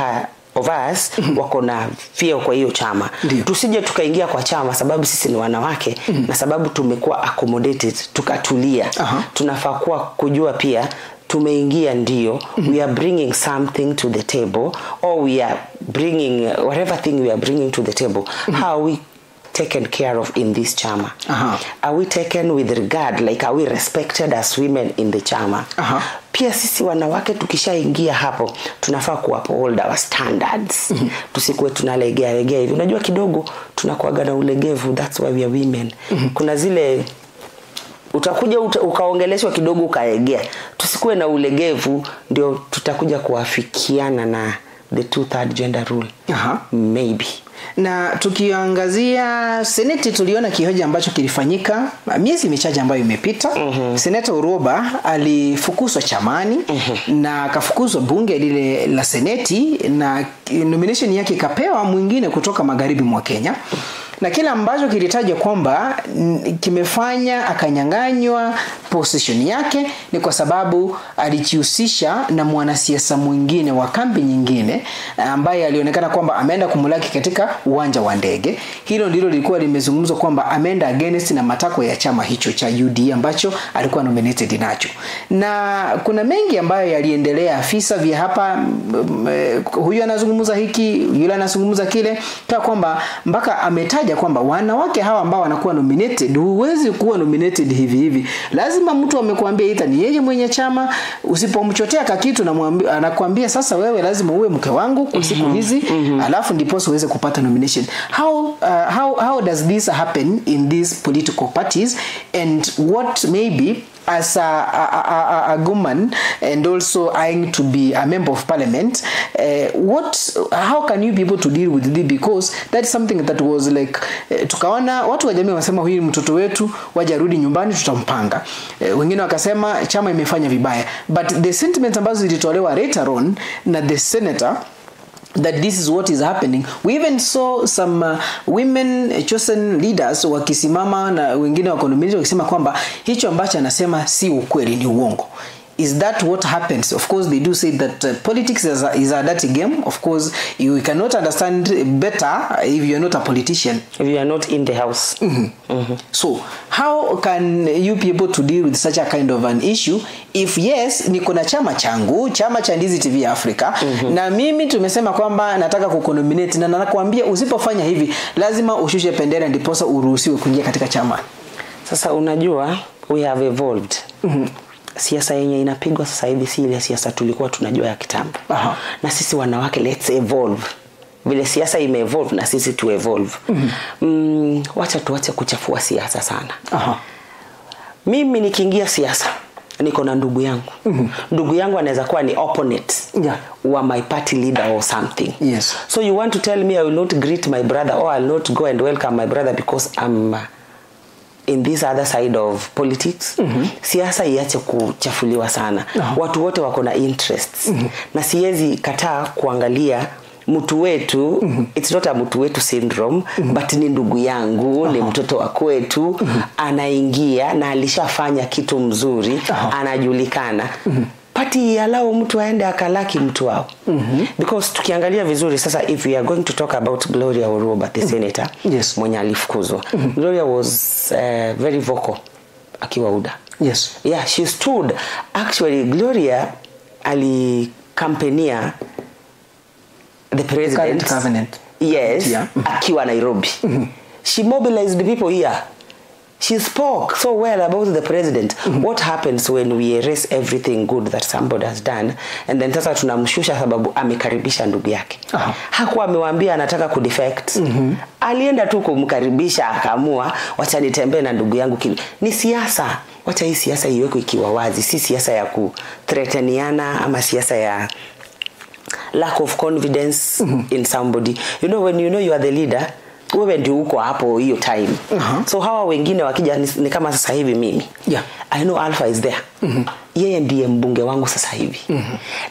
us wako na vyeo kwa hiyo chama? Tusije tukaingia kwa chama sababu sisi ni wanawake na sababu tumekuwa accommodated tukatulia. Tunafaa kuwa kujua pia tumeingia ndio, we are bringing something to the table, or we are bringing whatever thing we are bringing to the table. How are we taken care of in this chama? Are we taken with regard? Like, are we respected as women in the chama? Pia sisi wanawake tukishaingia hapo tunafaa ku uphold our standards. Tusikuwe tunalegea legea hivi. Unajua kidogo tunakuaga na ulegevu, that's why we are women. Kuna zile utakuja ukaongeleshwa kidogo ukalegea. Tusikuwe na ulegevu, ndio tutakuja kuafikiana na the 2/3 gender rule. Maybe. Na tukiangazia seneti, tuliona kihoja ambacho kilifanyika miezi michache ambayo imepita. Seneta Uroba alifukuzwa chamani na akafukuzwa bunge lile la seneti, na nomination yake ikapewa mwingine kutoka magharibi mwa Kenya. Na kile ambacho kilitajwa kwamba kimefanya akanyang'anywa position yake ni kwa sababu alijihusisha na mwanasiasa mwingine wa kambi nyingine ambaye alionekana kwamba ameenda kumlaki katika uwanja wa ndege. Hilo ndilo lilikuwa limezungumzwa kwamba ameenda against na matakwa ya chama hicho cha UDA ambacho alikuwa nominated nacho. Na kuna mengi ambayo yaliendelea, afisa vya hapa, huyu anazungumza hiki, yule anazungumza kile, kwa kwamba mpaka ametaja kwamba wanawake hawa ambao wanakuwa nominated, huwezi kuwa nominated hivi hivi. Lazima mtu amekuambia ita ni yeye mwenye chama, usipomchotea kakitu na anakuambia sasa wewe lazima uwe mke wangu kwa siku hizi, alafu ndipo uweze kupata nomination. How does this happen in these political parties, and what maybe as a woman and also eyeing to be a member of parliament, how can you be able to deal with this? Because that's something that was like, tukaona watu wa jamii wanasema huyu mtoto wetu wajarudi nyumbani tutampanga. Wengine wakasema chama imefanya vibaya, but the sentiment ambazo zilitolewa later on na the senator that this is what is happening. We even saw some women chosen leaders wakisimama na wengine wa nomination wakisema kwamba hicho ambacho anasema si ukweli, ni uongo. Is that what happens? Of course, they do say that politics is a dirty game. Of course, you cannot understand better if you're not a politician. If you are not in the house. So, how can you be able to deal with such a kind of an issue? If yes, niko na chama changu, chama cha Ndizi TV Africa, na mimi tumesema kwamba nataka kukunominate na nakwambia usipofanya hivi, lazima ushushe bendera ndiposa uruhusiwe kuingia katika chama. Sasa unajua, we have evolved. Siasa yenye inapigwa sasa hivi si ile siasa tulikuwa tunajua ya kitambo. Na sisi wanawake let's evolve. Vile siasa ime evolve na sisi tu evolve. Wacha tuache kuchafua siasa sana. Mimi nikiingia siasa niko na ndugu yangu. Ndugu yangu anaweza kuwa ni opponent wa my party leader or something. Yes. So you want to tell me I will not greet my brother or I will not go and welcome my brother because I'm in this other side of politics. Siasa iache kuchafuliwa sana. Watu wote wako na interests. Na siwezi kataa kuangalia mtu wetu. It's not a mtu wetu syndrome, but ni ndugu yangu, ni mtoto wa kwetu, anaingia na alishafanya kitu mzuri, anajulikana. Party allow mtu aende akalaki mtu wao. Because tukiangalia vizuri sasa, if we are going to talk about Gloria Orwoba, the senator, mwenye alifukuzwa. Gloria was very vocal akiwa UDA. Yes. Yeah, she stood. Actually, Gloria alikampenia the president. The current Yes, akiwa Nairobi. She mobilized the people here. She spoke so well about the president. What happens when we erase everything good that somebody has done and then sasa tunamshusha sababu amekaribisha ndugu yake. Hakuwa amewaambia anataka kudefect. Alienda tu kumkaribisha akaamua wacha nitembee na ndugu yangu. Ni siasa. Wacha hii siasa iwekwe ikiwa wazi, si siasa ya kuthreateniana ama siasa ya lack of confidence in somebody. You know, when you know you are the leader, wewe ndio uko hapo hiyo time. So hawa wengine wakija ni kama sasa hivi mimi. I know Alpha is there. Yeye ndiye mbunge wangu sasa hivi.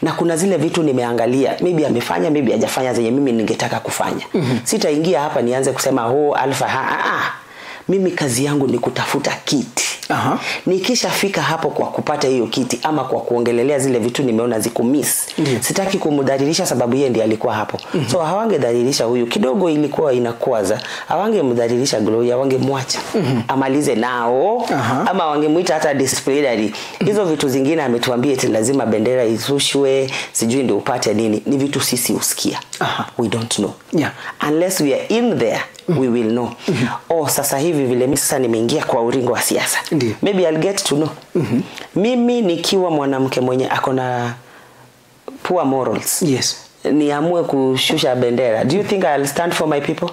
Na kuna zile vitu nimeangalia, maybe amefanya, maybe hajafanya zenye mimi ningetaka kufanya. Sitaingia hapa nianze kusema oh Alpha Mimi kazi yangu ni kutafuta kiti. Nikishafika hapo kwa kupata hiyo kiti ama kwa kuongelelea zile vitu nimeona zikumiss. Sitaki kumdhalilisha sababu yeye ndiye alikuwa hapo. So hawangedhalilisha huyu, kidogo ilikuwa inakwaza. Hawangemdhalilisha Gloria, wangemwacha amalize nao, ama wangemuita hata disciplinary. Hizo vitu zingine ametuambia eti lazima bendera isushwe, sijui ndio upate nini. Ni vitu sisi usikia. We don't know. Unless we are in there, we will know. Oh, sasa hivi vile mimi sasa nimeingia kwa uringo wa siasa. Maybe I'll get to know. Mimi nikiwa mwanamke mwenye akona poor morals. Niamue kushusha bendera. Do you think I'll stand for my people?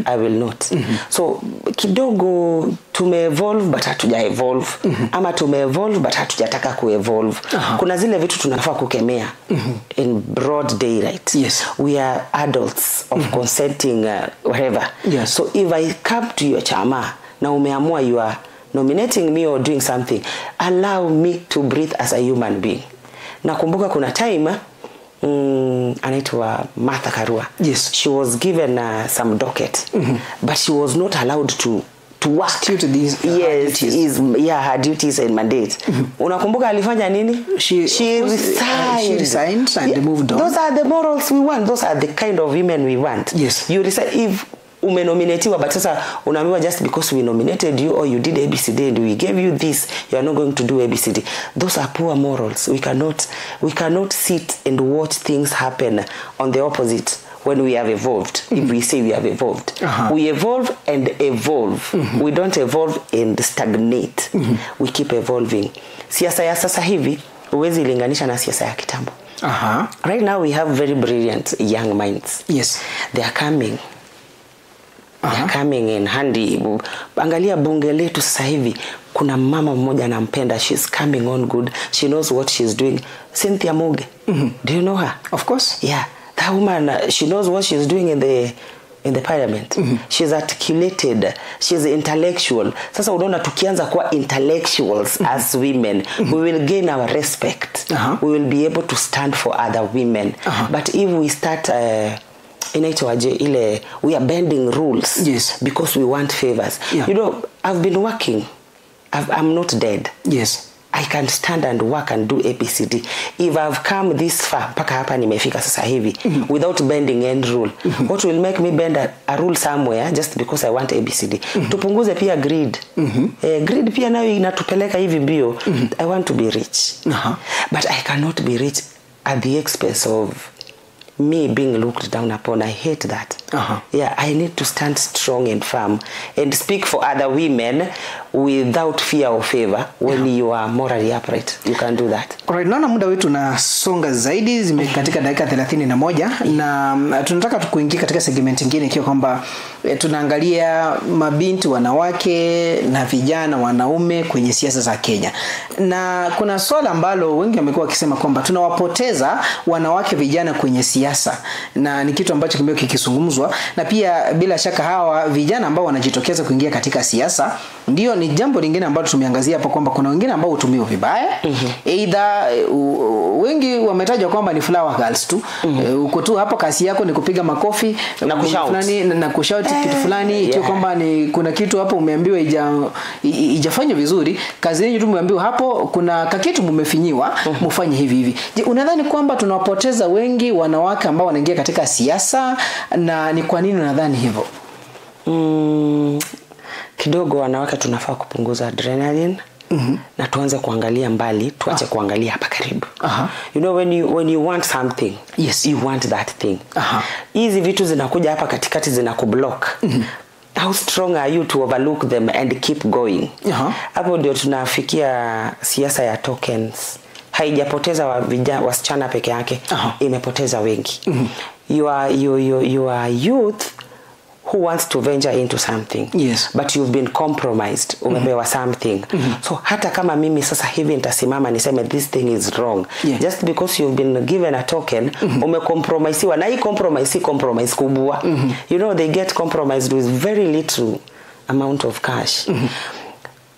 I will not. So kidogo tume evolve but hatuja evolve. Ama tume evolve but hatujataka ku evolve. Kuna zile vitu tunafaa kukemea in broad daylight. We are adults of consenting whatever. So if I come to your chama na umeamua you are nominating me or doing something, allow me to breathe as a human being. Nakumbuka kuna time Anaitwa Martha Karua. Yes. She was given some docket, but she was not allowed to work. Due to these, yes, duties. Her duties and mandate. Unakumbuka alifanya nini? She resigned. She resigned and moved on. Those are the morals we want. Those are the kind of women we want. Yes. You resign if umenominatiwa, but sasa unaambiwa just because we nominated you or you did ABCD and we gave you this, you are not going to do ABCD. Those are poor morals. We cannot sit and watch things happen on the opposite when we have evolved. If we say we have evolved, we evolve and evolve. We don't evolve and stagnate. We keep evolving. Siasa ya sasa hivi huwezi linganisha na siasa ya kitambo. Right now we have very brilliant young minds. Yes. They are coming. They are coming in handy. Angalia bunge letu sasa hivi, kuna mama mmoja anampenda, she's coming on good, she knows what she's doing. Cynthia Muge. Do you know her? Of course. Yeah. That woman, she knows what she's doing in the parliament. She's articulated, she's intellectual. Sasa unaona tukianza kuwa intellectuals as women, we will gain our respect. We will be able to stand for other women. But if we start inaitwaje ile, we are bending rules. Yes. Because we want favors. Yeah. You know, I've been working. I'm not dead. Yes. I can stand and work and do ABCD. If I've come this far, mpaka hapa nimefika sasa hivi, without bending any rule. What will make me bend a rule somewhere just because I want ABCD? Tupunguze pia greed. Greed pia nayo inatupeleka hivi mbio. I want to be rich. But I cannot be rich at the expense of me being looked down upon. I hate that. Yeah, I need to stand strong and firm and speak for other women without fear or favor. When you are morally upright, you can do that. Alright, naona muda wetu unasonga zaidi, zimekatika dakika 31 na tunataka tukuingia katika segment nyingine ikiwa kwamba tunaangalia mabinti wanawake na vijana wanaume kwenye siasa za Kenya. Na kuna swala ambalo wengi wamekuwa wakisema kwamba tunawapoteza wanawake vijana kwenye siasa, na ni kitu ambacho kimekuwa kikizungumzwa, na pia bila shaka hawa vijana ambao wanajitokeza kuingia katika siasa, ndio ni jambo lingine ambalo tumeangazia hapa kwamba kuna wengine ambao hutumiwa vibaya. Either wengi wametajwa kwamba ni flower girls tu. Uko tu hapo kasi yako ni kupiga makofi na kushout fulani na kushout kitu fulani, ikiwa kwamba ni kuna kitu hapo umeambiwa ijafanywa vizuri, kazi yenu tu umeambiwa hapo kuna kakitu mmefinyiwa, mfanye hivi hivi. Je, unadhani kwamba tunawapoteza wengi wanawake ambao wanaingia katika siasa, na ni kwa nini unadhani hivyo? Kidogo wanawake tunafaa kupunguza adrenaline. Na tuanze kuangalia mbali, tuache kuangalia hapa karibu. You know, when you want something, yes, you want that thing. Hizi vitu zinakuja hapa katikati zinakublock. How strong are you to overlook them and keep going? Hapo ndio tunafikia siasa ya tokens. Haijapoteza wasichana peke yake, imepoteza wengi. You are youth who wants to venture into something. Yes. But you've been compromised. Umepewa something. So hata kama mimi sasa hivi nitasimama niseme this thing is wrong. Yeah. Just because you've been given a token, umecompromisiwa. Na hii compromise si compromise kubwa. You know, they get compromised with very little amount of cash.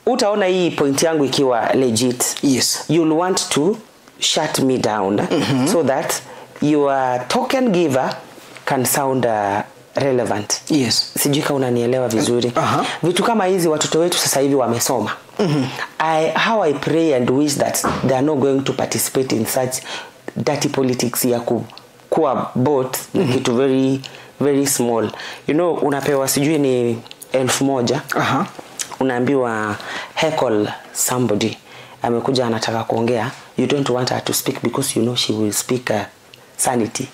Utaona hii point yangu ikiwa legit. Yes. You'll want to shut me down so that your token giver can sound relevant. Yes. Sijui kama unanielewa vizuri. Vitu kama hizi watoto wetu sasa hivi wamesoma. How I pray and wish that they are not going to participate in such dirty politics ya kuwa bought na kitu very very small. You know, unapewa sijui ni 1,000. Unaambiwa heckle somebody amekuja anataka kuongea. You don't want her to speak because you know she will speak sanity.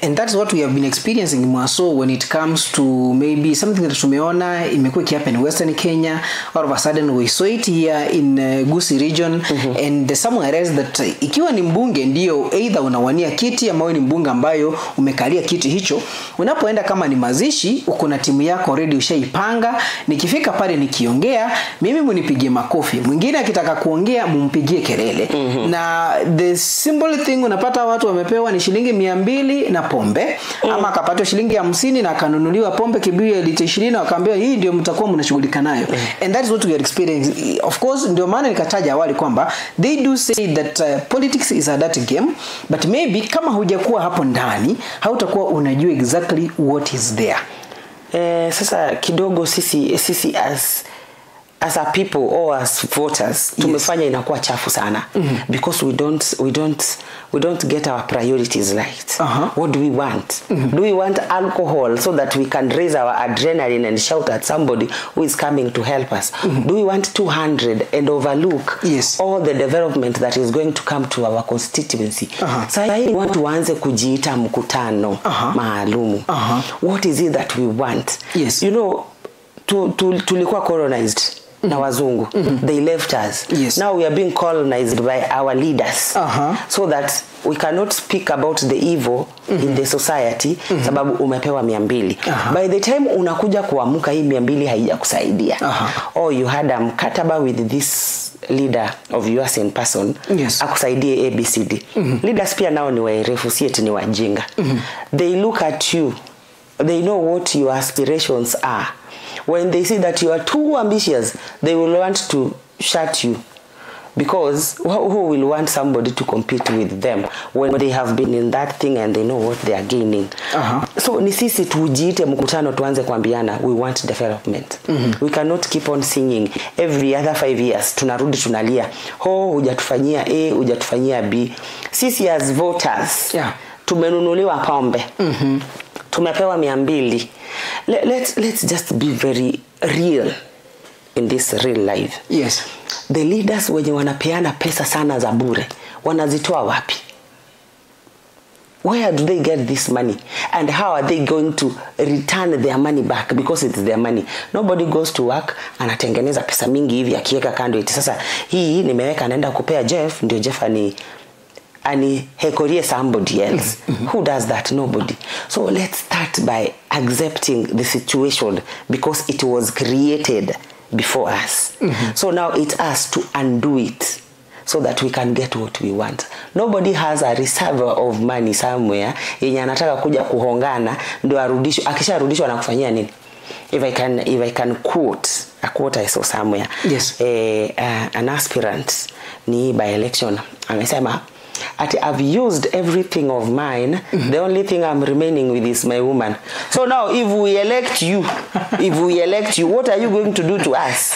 And that's what we have been experiencing more so when it comes to maybe something that tumeona imekuwa ikihappen in Western Kenya. All of a sudden we saw it here in Gusii region and somewhere else, that ikiwa ni mbunge ndio either unawania kiti ama ni mbunge ambayo umekalia kiti hicho, unapoenda kama ni mazishi uko na timu yako already ushaipanga, nikifika pale nikiongea mimi mnipigie makofi, mwingine akitaka kuongea mumpigie kelele. Na the simple thing unapata watu wame amepewa ni shilingi 200 na pombe, ama akapatiwa shilingi 50 na akanunuliwa pombe kibuyu ya lita 20, akaambiwa hii ndio mtakuwa mnashughulika nayo. And that is what we are experiencing. Of course, ndio maana nikataja awali kwamba they do say that politics is a dirty game, but maybe kama hujakuwa hapo ndani hautakuwa unajua exactly what is there. Sasa kidogo sisi as a people or as voters tumefanya inakuwa chafu sana, because we don't get our priorities right. What do we want? Do we want alcohol so that we can raise our adrenaline and shout at somebody who is coming to help us? Do we want 200 and overlook all the development that is going to come to our constituency? Sasa hii watu waanze kujiita mkutano maalumu. What is it that we want? You know, tulikuwa colonized na wazungu. They left us. Now we are being colonized by our leaders. So that we cannot speak about the evil in the society, sababu umepewa 200. By the time unakuja kuamka, hii 200 haijakusaidia. Or you had a mkataba with this leader of yours in person, akusaidie ABCD. Leaders pia nao ni waerefu, si eti ni wajinga. They look at you. They know what your aspirations are. When they see that you are too ambitious, they will want to shut you. Because who will want somebody to compete with them when they have been in that thing and they know what they are gaining? So ni sisi tujiite mkutano, tuanze kuambiana we want development. We cannot keep on singing every other 5 years. Tunarudi tunalia, ho, hujatufanyia A, hujatufanyia B. Sisi as voters, tumenunuliwa pombe. Tumepewa 200. Let's just be very real in this real life. The leaders wenye wanapeana pesa sana za bure, wanazitoa wapi? Where do they get this money? And how are they going to return their money back? Because it's their money. Nobody goes to work anatengeneza pesa mingi hivi akiweka kando, eti sasa hii nimeweka naenda kupea Jeff, ndio Jeff ani hekorie somebody else. Who does that? Nobody. So let's start by accepting the situation, because it was created before us. So now it's us to undo it so that we can get what we want. Nobody has a reserve of money somewhere yenye anataka kuja kuhongana ndio arudishwe. Akisharudishwa anakufanyia nini? If I can quote a quote I saw somewhere. An aspirant ni by election amesema ati, I've used everything of mine. The only thing I'm remaining with is my woman. So now if we elect you, what are you going to do to us?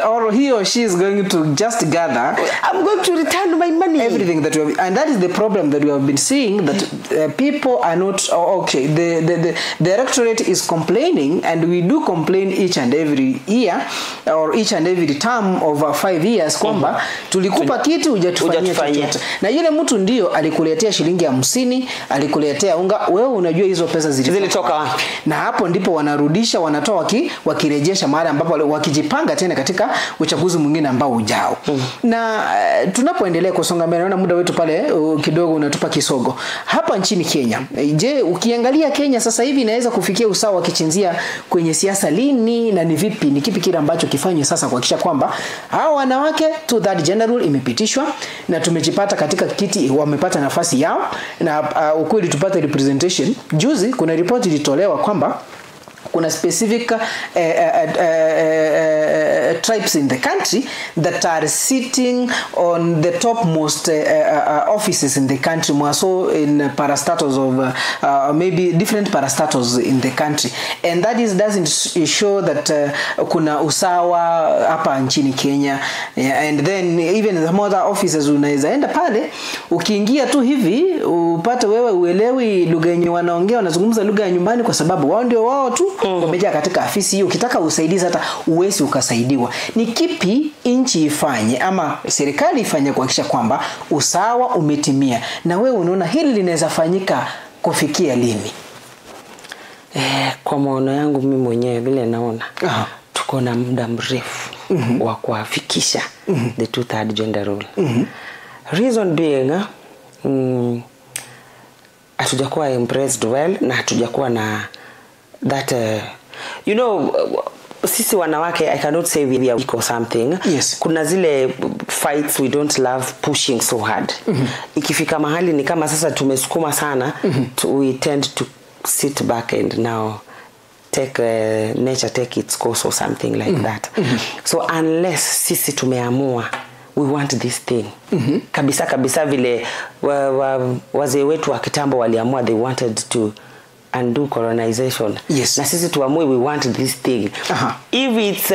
Or he or she is going to just gather. I'm going to return my money. Everything that we have, and that is the problem that we have been seeing, that people are not, okay, the electorate is complaining, and we do complain each and every year or each and every term over 5 years kwamba tulikupa kitu hujatufanyia chochote. Na yule mtu ndio alikuletea shilingi 50, alikuletea unga, wewe unajua hizo pesa zilitoka wapi. Na hapo ndipo wanarudisha, wanatoa wakirejesha mahali ambapo wakijipanga tena katika uchaguzi mwingine ambao ujao. Na tunapoendelea kusonga mbele, naona muda wetu pale kidogo unatupa kisogo. Hapa nchini Kenya, je, ukiangalia Kenya sasa hivi inaweza kufikia usawa wa kichinzia kwenye siasa lini, na ni vipi, ni kipi kile ambacho kifanywe sasa kuhakikisha kwamba hao wanawake two-third gender rule imepitishwa na tumejipata katika kiti, wamepata nafasi yao, na ukweli tupate representation. Juzi kuna ripoti ilitolewa kwamba kuna specific tribes in the country that are sitting on the topmost offices in the country, more so in parastatals of maybe different parastatals in the country, and that is doesn't show that kuna usawa hapa nchini Kenya. And then even the other offices unaweza enda pale, ukiingia tu hivi upate wewe uelewi lugha yenye wanaongea, wanazungumza lugha ya nyumbani kwa sababu wao ndio wao tu wamejaa katika afisi hiyo. Ukitaka usaidizi hata uwezi ukasaidiwa. Ni kipi nchi ifanye ama serikali ifanye kuhakikisha kwamba usawa umetimia? Na wewe unaona hili linaweza fanyika kufikia lini? Kwa maono yangu mimi mwenyewe vile naona, tuko na muda mrefu wa kuafikisha the two-third gender rule. Reason being, hatujakuwa impressed well na hatujakuwa na that you know, Sisi wanawake, I cannot say we are weak or something. Yes. Kuna zile fights we don't love pushing so hard. Ikifika mahali ni kama sasa tumesukuma sana, we tend to sit back and now take nature take its course or something like that. So unless sisi tumeamua we want this thing kabisa kabisa, vile wazee wetu wa kitambo waliamua they wanted to undo colonization. Yes. Na sisi tuamue we want this thing. If it's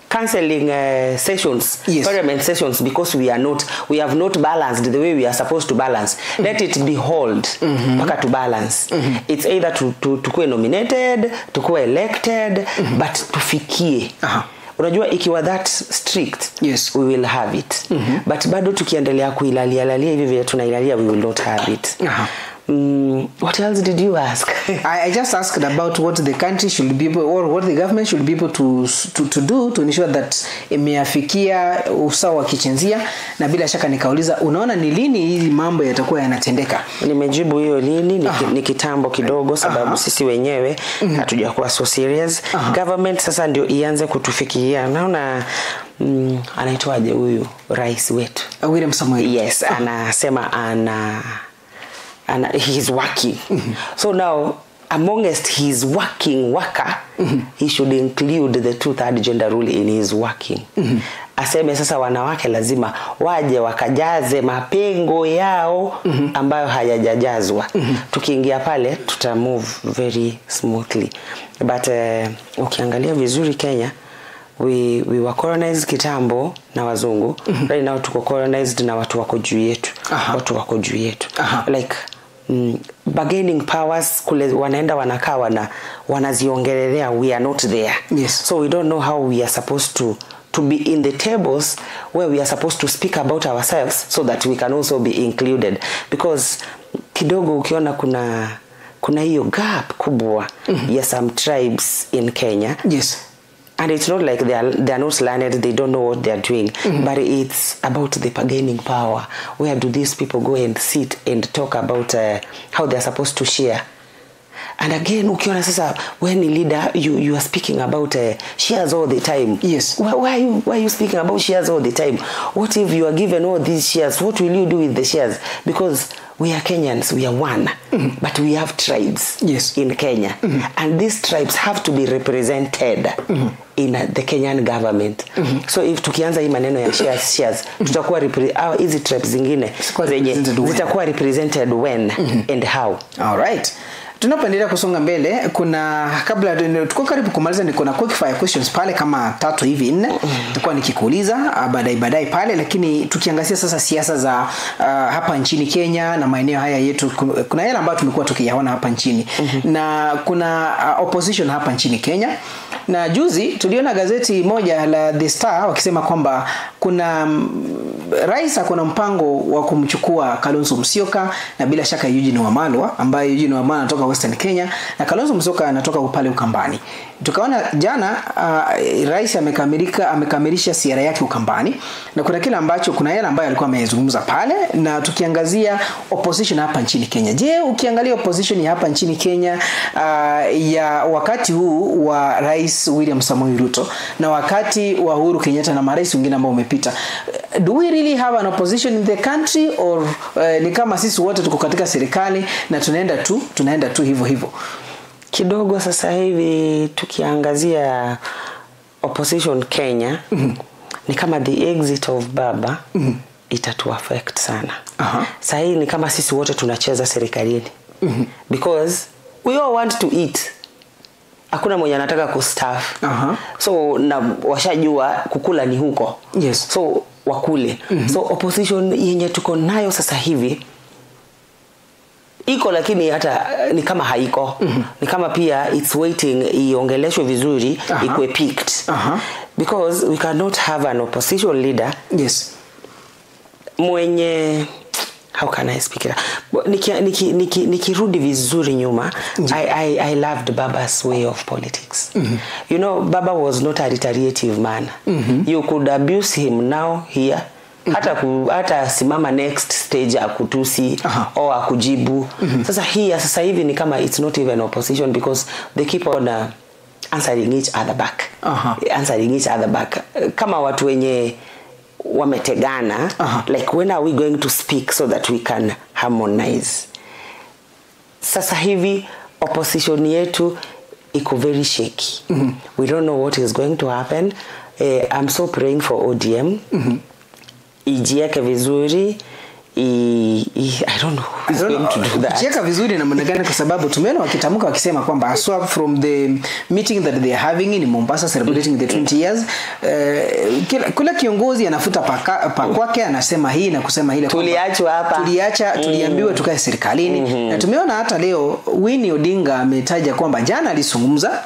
cancelling sessions, Yes. parliament sessions, because we have not balanced the way we are supposed to balance. Let it be hold mpaka to balance. It's either to nominated, to elected, but tufikie. Unajua ikiwa that strict, Yes. we will have it. But bado tukiendelea kuilalia lalia hivi vile tunailalia, we will not have it. What else did you ask? I just asked about what the country should be able, or what the government should be able to do to ensure that imeafikia usawa wa kijinsia, na bila shaka nikauliza unaona ni lini hizi mambo yatakuwa yanatendeka? Nimejibu hiyo lini ni kitambo kidogo sababu sisi wenyewe hatujakuwa so serious. Government sasa ndio ianze kutufikiria. Naona anaitwaje huyu rais wetu? William Samoei. Yes, anasema ana he's working. So now amongst his working worker, he should include the 2/3 gender rule in his working. Aseme sasa wanawake lazima waje wakajaze mapengo yao ambayo hayajajazwa. Tukiingia pale tuta move very smoothly. But ukiangalia vizuri Kenya, we were colonized kitambo na wazungu. Right now tuko colonized na watu wako juu yetu. Watu wako juu yetu. Like bargaining powers kule wanaenda wanakaa wanaziongelelea, we are not there. Yes. So we don't know how we are supposed to be in the tables where we are supposed to speak about ourselves so that we can also be included. Because kidogo ukiona kuna hiyo gap kubwa ya some tribes in Kenya. Yes. And it's not like they are not learned, they don't know what they are doing. But it's about the bargaining power. Where do these people go and sit and talk about how they are supposed to share? And again, ukiona sasa, when a leader, you are speaking about shares all the time. Yes. Why are you speaking about shares all the time? What if you are given all these shares? What will you do with the shares? Because we are Kenyans, we are one, but we have tribes. Yes. In Kenya. And these tribes have to be represented in the Kenyan government. So if tukianza hii maneno ya shares, tutakuwa hizi tribes zingine zitakuwa represented when and how. All right. Tunapoendelea kusonga mbele, kuna kabla tuko karibu kumaliza, niko na quick fire questions pale kama 3 hivi 4 nitakuwa nikikuuliza baadaye pale, lakini tukiangazia sasa siasa za hapa nchini Kenya na maeneo haya yetu, kuna yale ambayo tumekuwa tukiyaona hapa nchini na kuna opposition hapa nchini Kenya. Na juzi tuliona gazeti moja la The Star wakisema kwamba kuna rais akona mpango wa kumchukua Kalonzo Musyoka na bila shaka Eugene Wamalwa, ambaye Eugene Wamalwa anatoka Western Kenya na Kalonzo Musyoka anatoka upale Ukambani. Tukaona jana rais amekamilisha ziara yake Ukambani, na kuna kile ambacho kuna yale ambayo alikuwa amezungumza pale, na tukiangazia opposition hapa nchini Kenya. Je, ukiangalia opposition hapa nchini Kenya ya wakati huu wa Rais William Samoei Ruto na wakati wa Uhuru Kenyatta na marais wengine ambao umepita, do we really have an opposition in the country or ni kama sisi wote tuko katika serikali na tunaenda tu hivyo hivyo? Kidogo sasa hivi tukiangazia opposition Kenya, ni kama the exit of Baba itatu affect sana. Sasa hii ni kama sisi wote tunacheza serikalini. Because we all want to eat. Hakuna mwenye anataka kustaff. So na washajua kukula ni huko. Yes. So wakule. So opposition yenye tuko nayo sasa hivi iko, lakini hata ni kama haiko. Ni kama pia it's waiting iongeleshwe vizuri, ikuwe picked. Because we cannot have an opposition leader. Yes. Mwenye, how can I speak it? Nikirudi vizuri nyuma, I loved Baba's way of politics. You know, Baba was not a retaliative man. You could abuse him now here. Hata simama next stage akutusi au akujibu. Sasa hii sasa hivi ni kama it's not even opposition because they keep on answering each other back. Aha. Answering each other back kama watu wenye wametegana. Aha. Like, when are we going to speak so that we can harmonize? Sasa hivi opposition yetu iko very shaky. We don't know what is going to happen. I'm so praying for ODM ijieke vizuri. I don't know who is going to do that. Kujieka vizuri namna gani? Kwa sababu tumeona wakitamka wakisema kwamba haswa from the meeting that they are having in Mombasa celebrating the 20 years, kila kiongozi anafuta pa kwake, anasema hii na kusema ile kwamba Tuliachwa hapa. Tuliacha, tuliambiwa tukae serikalini. Na tumeona hata leo Winnie Odinga ametaja kwamba jana alizungumza,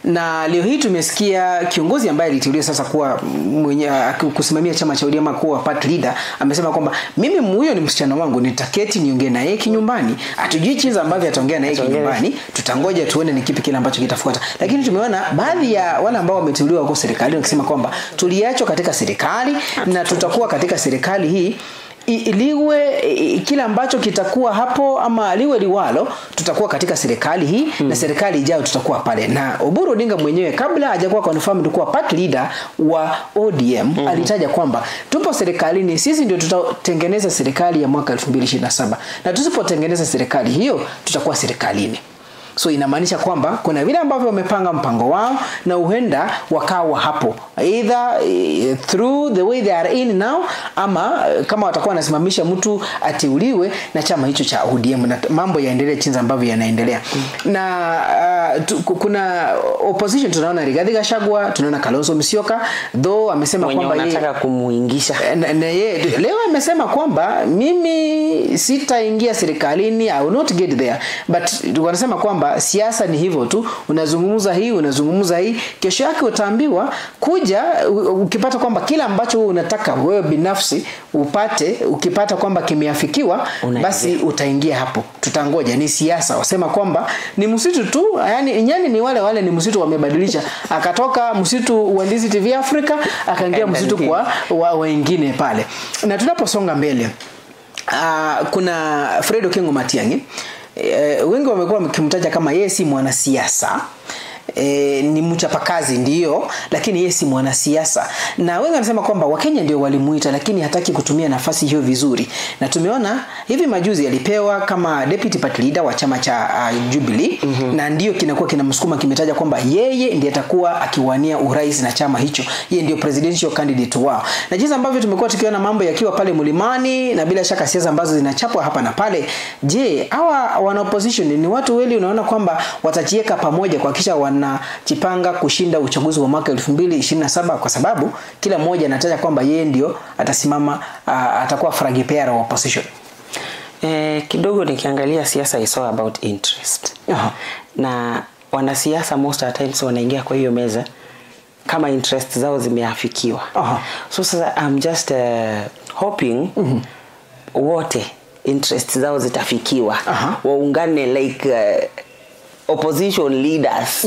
na leo hii tumesikia kiongozi ambaye aliteuliwa sasa kuwa mwenye kusimamia chama cha ODM, kuwa party leader, amesema kwamba mimi huyo ni msichana wangu, nitaketi niongee na yeye kinyumbani. Hatujui jinsi ambavyo ataongea na yeye kinyumbani, tutangoja tuone ni kipi kile ambacho kitafuata. Lakini tumeona baadhi ya wale ambao wameteuliwa huko serikalini wakisema kwamba tuliachwa katika serikali na tutakuwa katika serikali hii, liwe kile ambacho kitakuwa hapo ama liwe liwalo, tutakuwa katika serikali hii na serikali ijayo tutakuwa pale. Na Oburu Odinga mwenyewe kabla hajakuwa confirmed kuwa party leader wa ODM alitaja kwamba tupo serikalini, sisi ndio tutatengeneza serikali ya mwaka 2027, na tusipotengeneza serikali hiyo tutakuwa serikalini. So inamaanisha kwamba kuna vile ambavyo wamepanga mpango wao na huenda wakawa hapo either through the way they are in now, ama kama watakuwa wanasimamisha mtu ateuliwe na chama hicho cha ODM na mambo yaendelee jinsi ambavyo yanaendelea. Na kuna opposition, tunaona Rigathi Gachagua, tunaona Kalonzo Musyoka, though amesema Mwenye kwamba yeye wanataka kumuingisha. Na yeye leo amesema kwamba mimi sitaingia serikalini, I will not get there. But wanasema kwamba siasa ni hivyo tu, unazungumza hii, unazungumza hii, kesho yake utaambiwa kuja, ukipata kwamba kila ambacho wewe unataka wewe binafsi upate, ukipata kwamba kimeafikiwa, Unaingia. basi utaingia hapo. Tutangoja, ni siasa. Wasema kwamba ni msitu tu, yani nyani ni wale wale, ni msitu wamebadilisha. Akatoka msitu wa Ndizi TV Africa akaingia msitu kwa wengine pale. Na tunaposonga mbele, kuna Fred Okengo Matiang'i. Wengi wamekuwa wakimtaja kama yeye si mwanasiasa. Ni mchapakazi ndio, lakini yeye si mwanasiasa. Na wengi wanasema kwamba Wakenya ndio walimuita, lakini hataki kutumia nafasi hiyo vizuri. Na tumeona hivi majuzi alipewa kama deputy party leader wa chama cha Jubilee, na ndio kinakuwa kinamsukuma, kimetaja kwamba yeye ndiye atakuwa akiwania urais na chama hicho, yeye ndio presidential candidate wao. Na jinsi ambavyo tumekuwa tukiona mambo yakiwa pale mlimani, na bila shaka siasa ambazo zinachapwa hapa na pale, je, hawa wana opposition ni watu weli unaona kwamba watajiweka pamoja kuhakikisha wanajipanga kushinda uchaguzi wa mwaka 2027, kwa sababu kila mmoja anataja kwamba yeye ndio atasimama, atakuwa flag bearer wa opposition? Kidogo nikiangalia siasa is all about interest. Na wanasiasa most of the times wanaingia kwa hiyo meza kama interest zao zimeafikiwa. So sasa I'm just hoping wote interest zao zitafikiwa. Waungane like opposition leaders.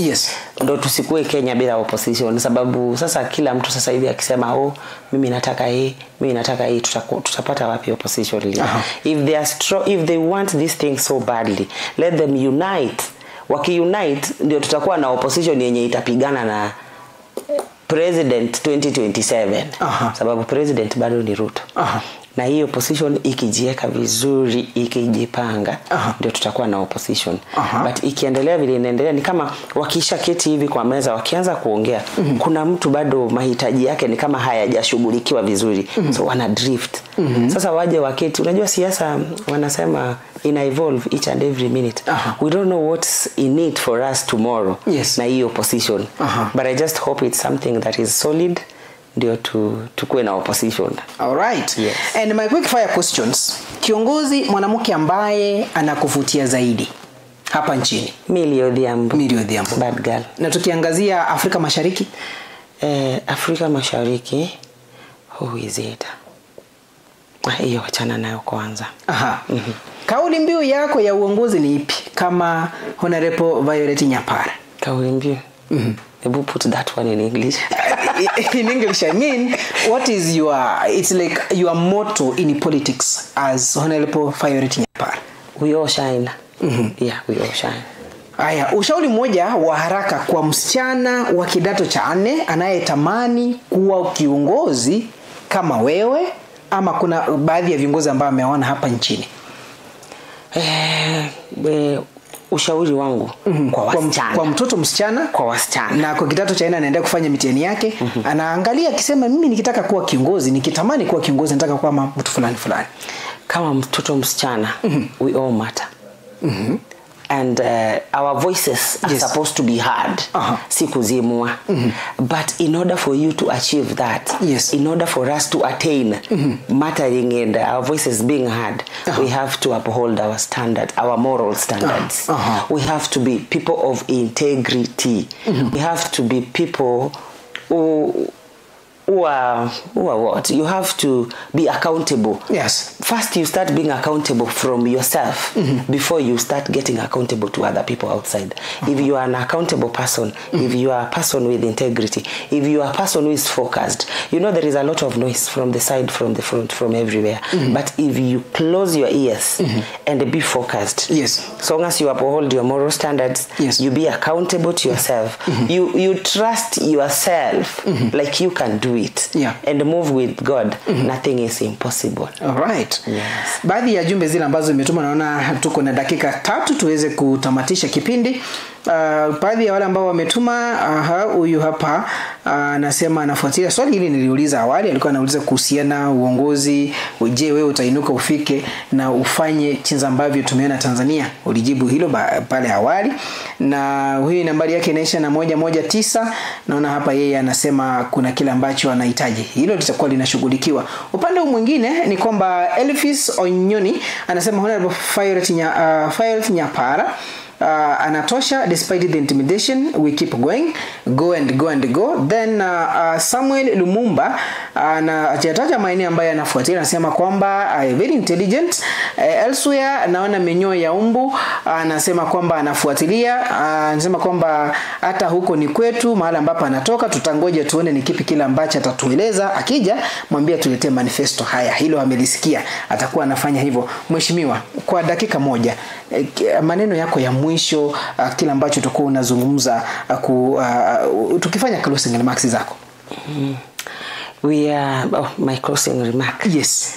Ndo tusikue Kenya bila opposition, sababu sasa kila mtu sasa hivi akisema oh, mimi nataka hii, mimi nataka hii, tutapata wapi opposition leader? If they are strong, if they want this thing so badly, let them unite. Wakiunite ndio tutakuwa na opposition yenye itapigana na president 2027. Sababu president bado ni Ruto. Na hii opposition ikijieka vizuri, ikijipanga, ndio tutakuwa na opposition. But ikiendelea vile inaendelea, ni kama wakisha keti hivi kwa meza wakianza kuongea, kuna mtu bado mahitaji yake ni kama hayajashughulikiwa vizuri. So wana drift. Sasa waje waketi. Unajua siasa wanasema ina evolve each and every minute. We don't know what's in it for us tomorrow. Na hii opposition. But I just hope it's something that is solid. Ndio tukue na opposition. All right. Yes. And my quick fire questions. Kiongozi mwanamke ambaye anakuvutia zaidi hapa nchini? Millie Odhiambo. Millie Odhiambo. Bad girl. Na tukiangazia Afrika Mashariki? Afrika Mashariki, who is it? Hiyo achana nayo kwanza. Kauli mbiu yako ya uongozi ni ipi kama Honorable Violet Nyapara? Kauli mbiu? Ebu put that one in English. In English, I mean, what is your, it's like your motto in politics as Honorable Violet Nyapara? We all shine. Yeah, we all shine. Aya, ushauri mmoja wa haraka kwa msichana wa kidato cha 4 anayetamani kuwa kiongozi kama wewe, ama kuna baadhi ya viongozi ambao ameona hapa nchini. Ushauri wangu kwa wasichana. Kwa mtoto msichana, kwa wasichana. Na kwa kidato cha 4 anaendelea kufanya mitihani yake, anaangalia akisema mimi nikitaka kuwa kiongozi, nikitamani kuwa kiongozi nataka kuwa mtu fulani fulani. Kama mtoto msichana, we all matter. And our voices are supposed to be heard. Si kuzimwa. But in order for you to achieve that, in order for us to attain mattering and our voices being heard, we have to uphold our standard, our moral standards. We have to be people of integrity. We have to be people who are what? You have to be accountable. Yes. First you start being accountable from yourself before you start getting accountable to other people outside. If you are an accountable person, if you are a person with integrity, if you are a person who is focused, you know there is a lot of noise from the side, from the front, from everywhere. But if you close your ears and be focused, so long as you uphold your moral standards, you be accountable to yourself, you trust yourself like you can do it and move with God, nothing is impossible. All right. Yes. Baadhi ya jumbe zile ambazo zimetuma, naona tuko na dakika 3 tuweze kutamatisha kipindi. Baadhi ya wale ambao wametuma, huyu hapa anasema anafuatilia swali hili niliuliza awali. Alikuwa anauliza kuhusiana uongozi, je, wewe utainuka ufike na ufanye jinsi ambavyo tumeona Tanzania? Ulijibu hilo pale awali. Na huyu nambari yake inaisha na 119. Naona hapa yeye anasema kuna kile ambacho anahitaji, hilo litakuwa linashughulikiwa. Upande mwingine ni kwamba Elvis Onyoni anasema Honorable Violet Nyapara anatosha, despite the intimidation we keep going, go and go and go. Then Samuel Lumumba anataja maeneo ambayo anafuatilia, anasema kwamba very intelligent. Elsewhere naona minyoo ya umbu, anasema kwamba anafuatilia, anasema kwamba hata huko ni kwetu mahali ambapo anatoka, tutangoja tuone ni kipi kile ambacho atatueleza. Akija mwambie tuletee manifesto. Haya, hilo amelisikia, atakuwa anafanya hivyo. Mheshimiwa, kwa dakika moja, maneno yako ya mwisho, kile ambacho utakuwa unazungumza tukifanya closing remarks zako. We are my closing remark. Yes.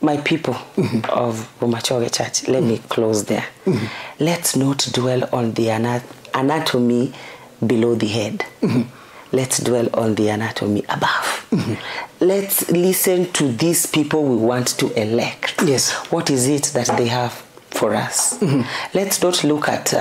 My people of Bomachoge Church, let me close there. Let's not dwell on the anatomy below the head. Let's dwell on the anatomy above. Let's listen to these people we want to elect. Yes. What is it that they have for us? Let's not look at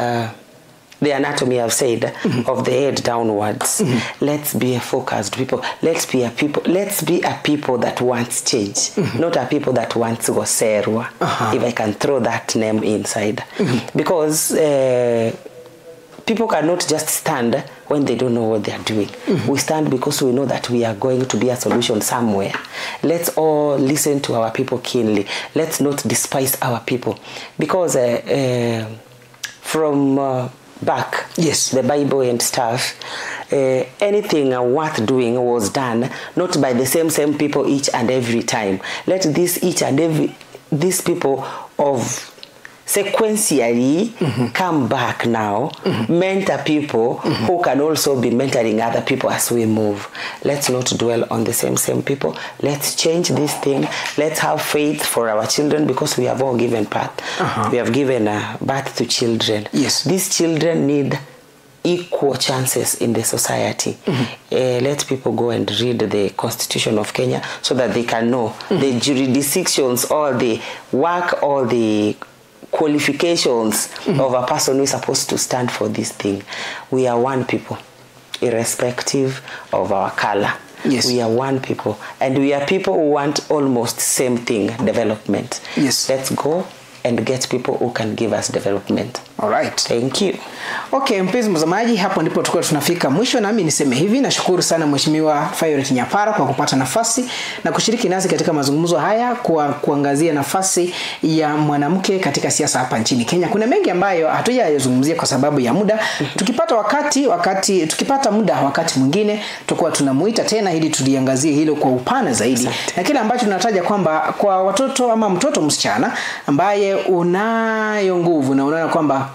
the anatomy I've said of the head downwards. Let's be a focused people. Let's be a people. Let's be a people that wants change, not a people that wants goserwa. If I can throw that name inside, because people cannot just stand when they don't know what they are doing. We stand because we know that we are going to be a solution somewhere. Let's all listen to our people keenly. Let's not despise our people, because from back, the Bible and stuff, anything worth doing was done not by the same people each and every time. Let this each and every these people of sequentially come back now, mentor people who can also be mentoring other people as we move. Let's not dwell on the same people. Let's change this thing. Let's have faith for our children, because we have all given birth. We have given birth to children. Yes. These children need equal chances in the society. Let people go and read the Constitution of Kenya so that they can know the jurisdictions or the work or the qualifications of a person who is supposed to stand for this thing. We are one people, irrespective of our color. Yes. We are one people, and we are people who want almost same thing, development. Yes. Let's go and get people who can give us development. Alright. Thank you. Okay, mpenzi mtazamaji, hapo ndipo tulikuwa tunafika mwisho, nami niseme hivi, nashukuru sana Mheshimiwa Violet Nyapara kwa kupata nafasi na kushiriki nasi katika mazungumzo haya kwa kuangazia nafasi ya mwanamke katika siasa hapa nchini Kenya. Kuna mengi ambayo hatujayazungumzia kwa sababu ya muda. Tukipata wakati tukipata muda wakati mwingine tutakuwa tunamuita tena ili tuliangazie hilo kwa upana zaidi. Asante. Na kile ambacho tunataja kwamba kwa watoto ama mtoto msichana ambaye unayo nguvu na unaona kwamba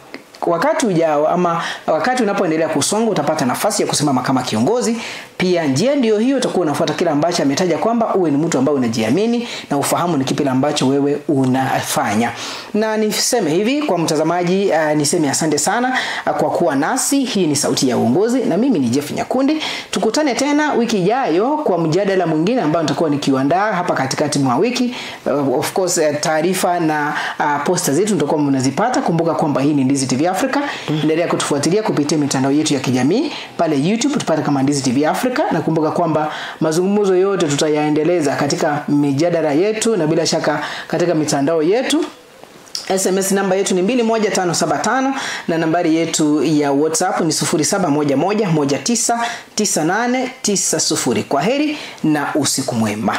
wakati ujao ama wakati unapoendelea kusonga utapata nafasi ya kusimama kama kiongozi. Pia njia ndio hiyo, utakuwa unafuata kile ambacho ametaja kwamba uwe ni mtu ambaye unajiamini na ufahamu ni kipi ambacho wewe unafanya. Na niseme hivi kwa mtazamaji, niseme asante sana kwa kuwa nasi. Hii ni Sauti ya Uongozi na mimi ni Jeff Nyakundi. Tukutane tena wiki ijayo kwa mjadala mwingine ambao nitakuwa nikiuandaa hapa katikati mwa wiki. Of course, taarifa na posta zetu mtakuwa mnazipata. Kumbuka kwamba hii ni Ndizi TV Africa. Endelea kutufuatilia kupitia mitandao yetu ya kijamii pale YouTube tupate kama Ndizi TV Africa, na kumbuka kwamba mazungumzo yote tutayaendeleza katika mijadala yetu na bila shaka katika mitandao yetu. SMS namba yetu ni 21575 na nambari yetu ya WhatsApp ni 0711199890. Kwa heri na usiku mwema.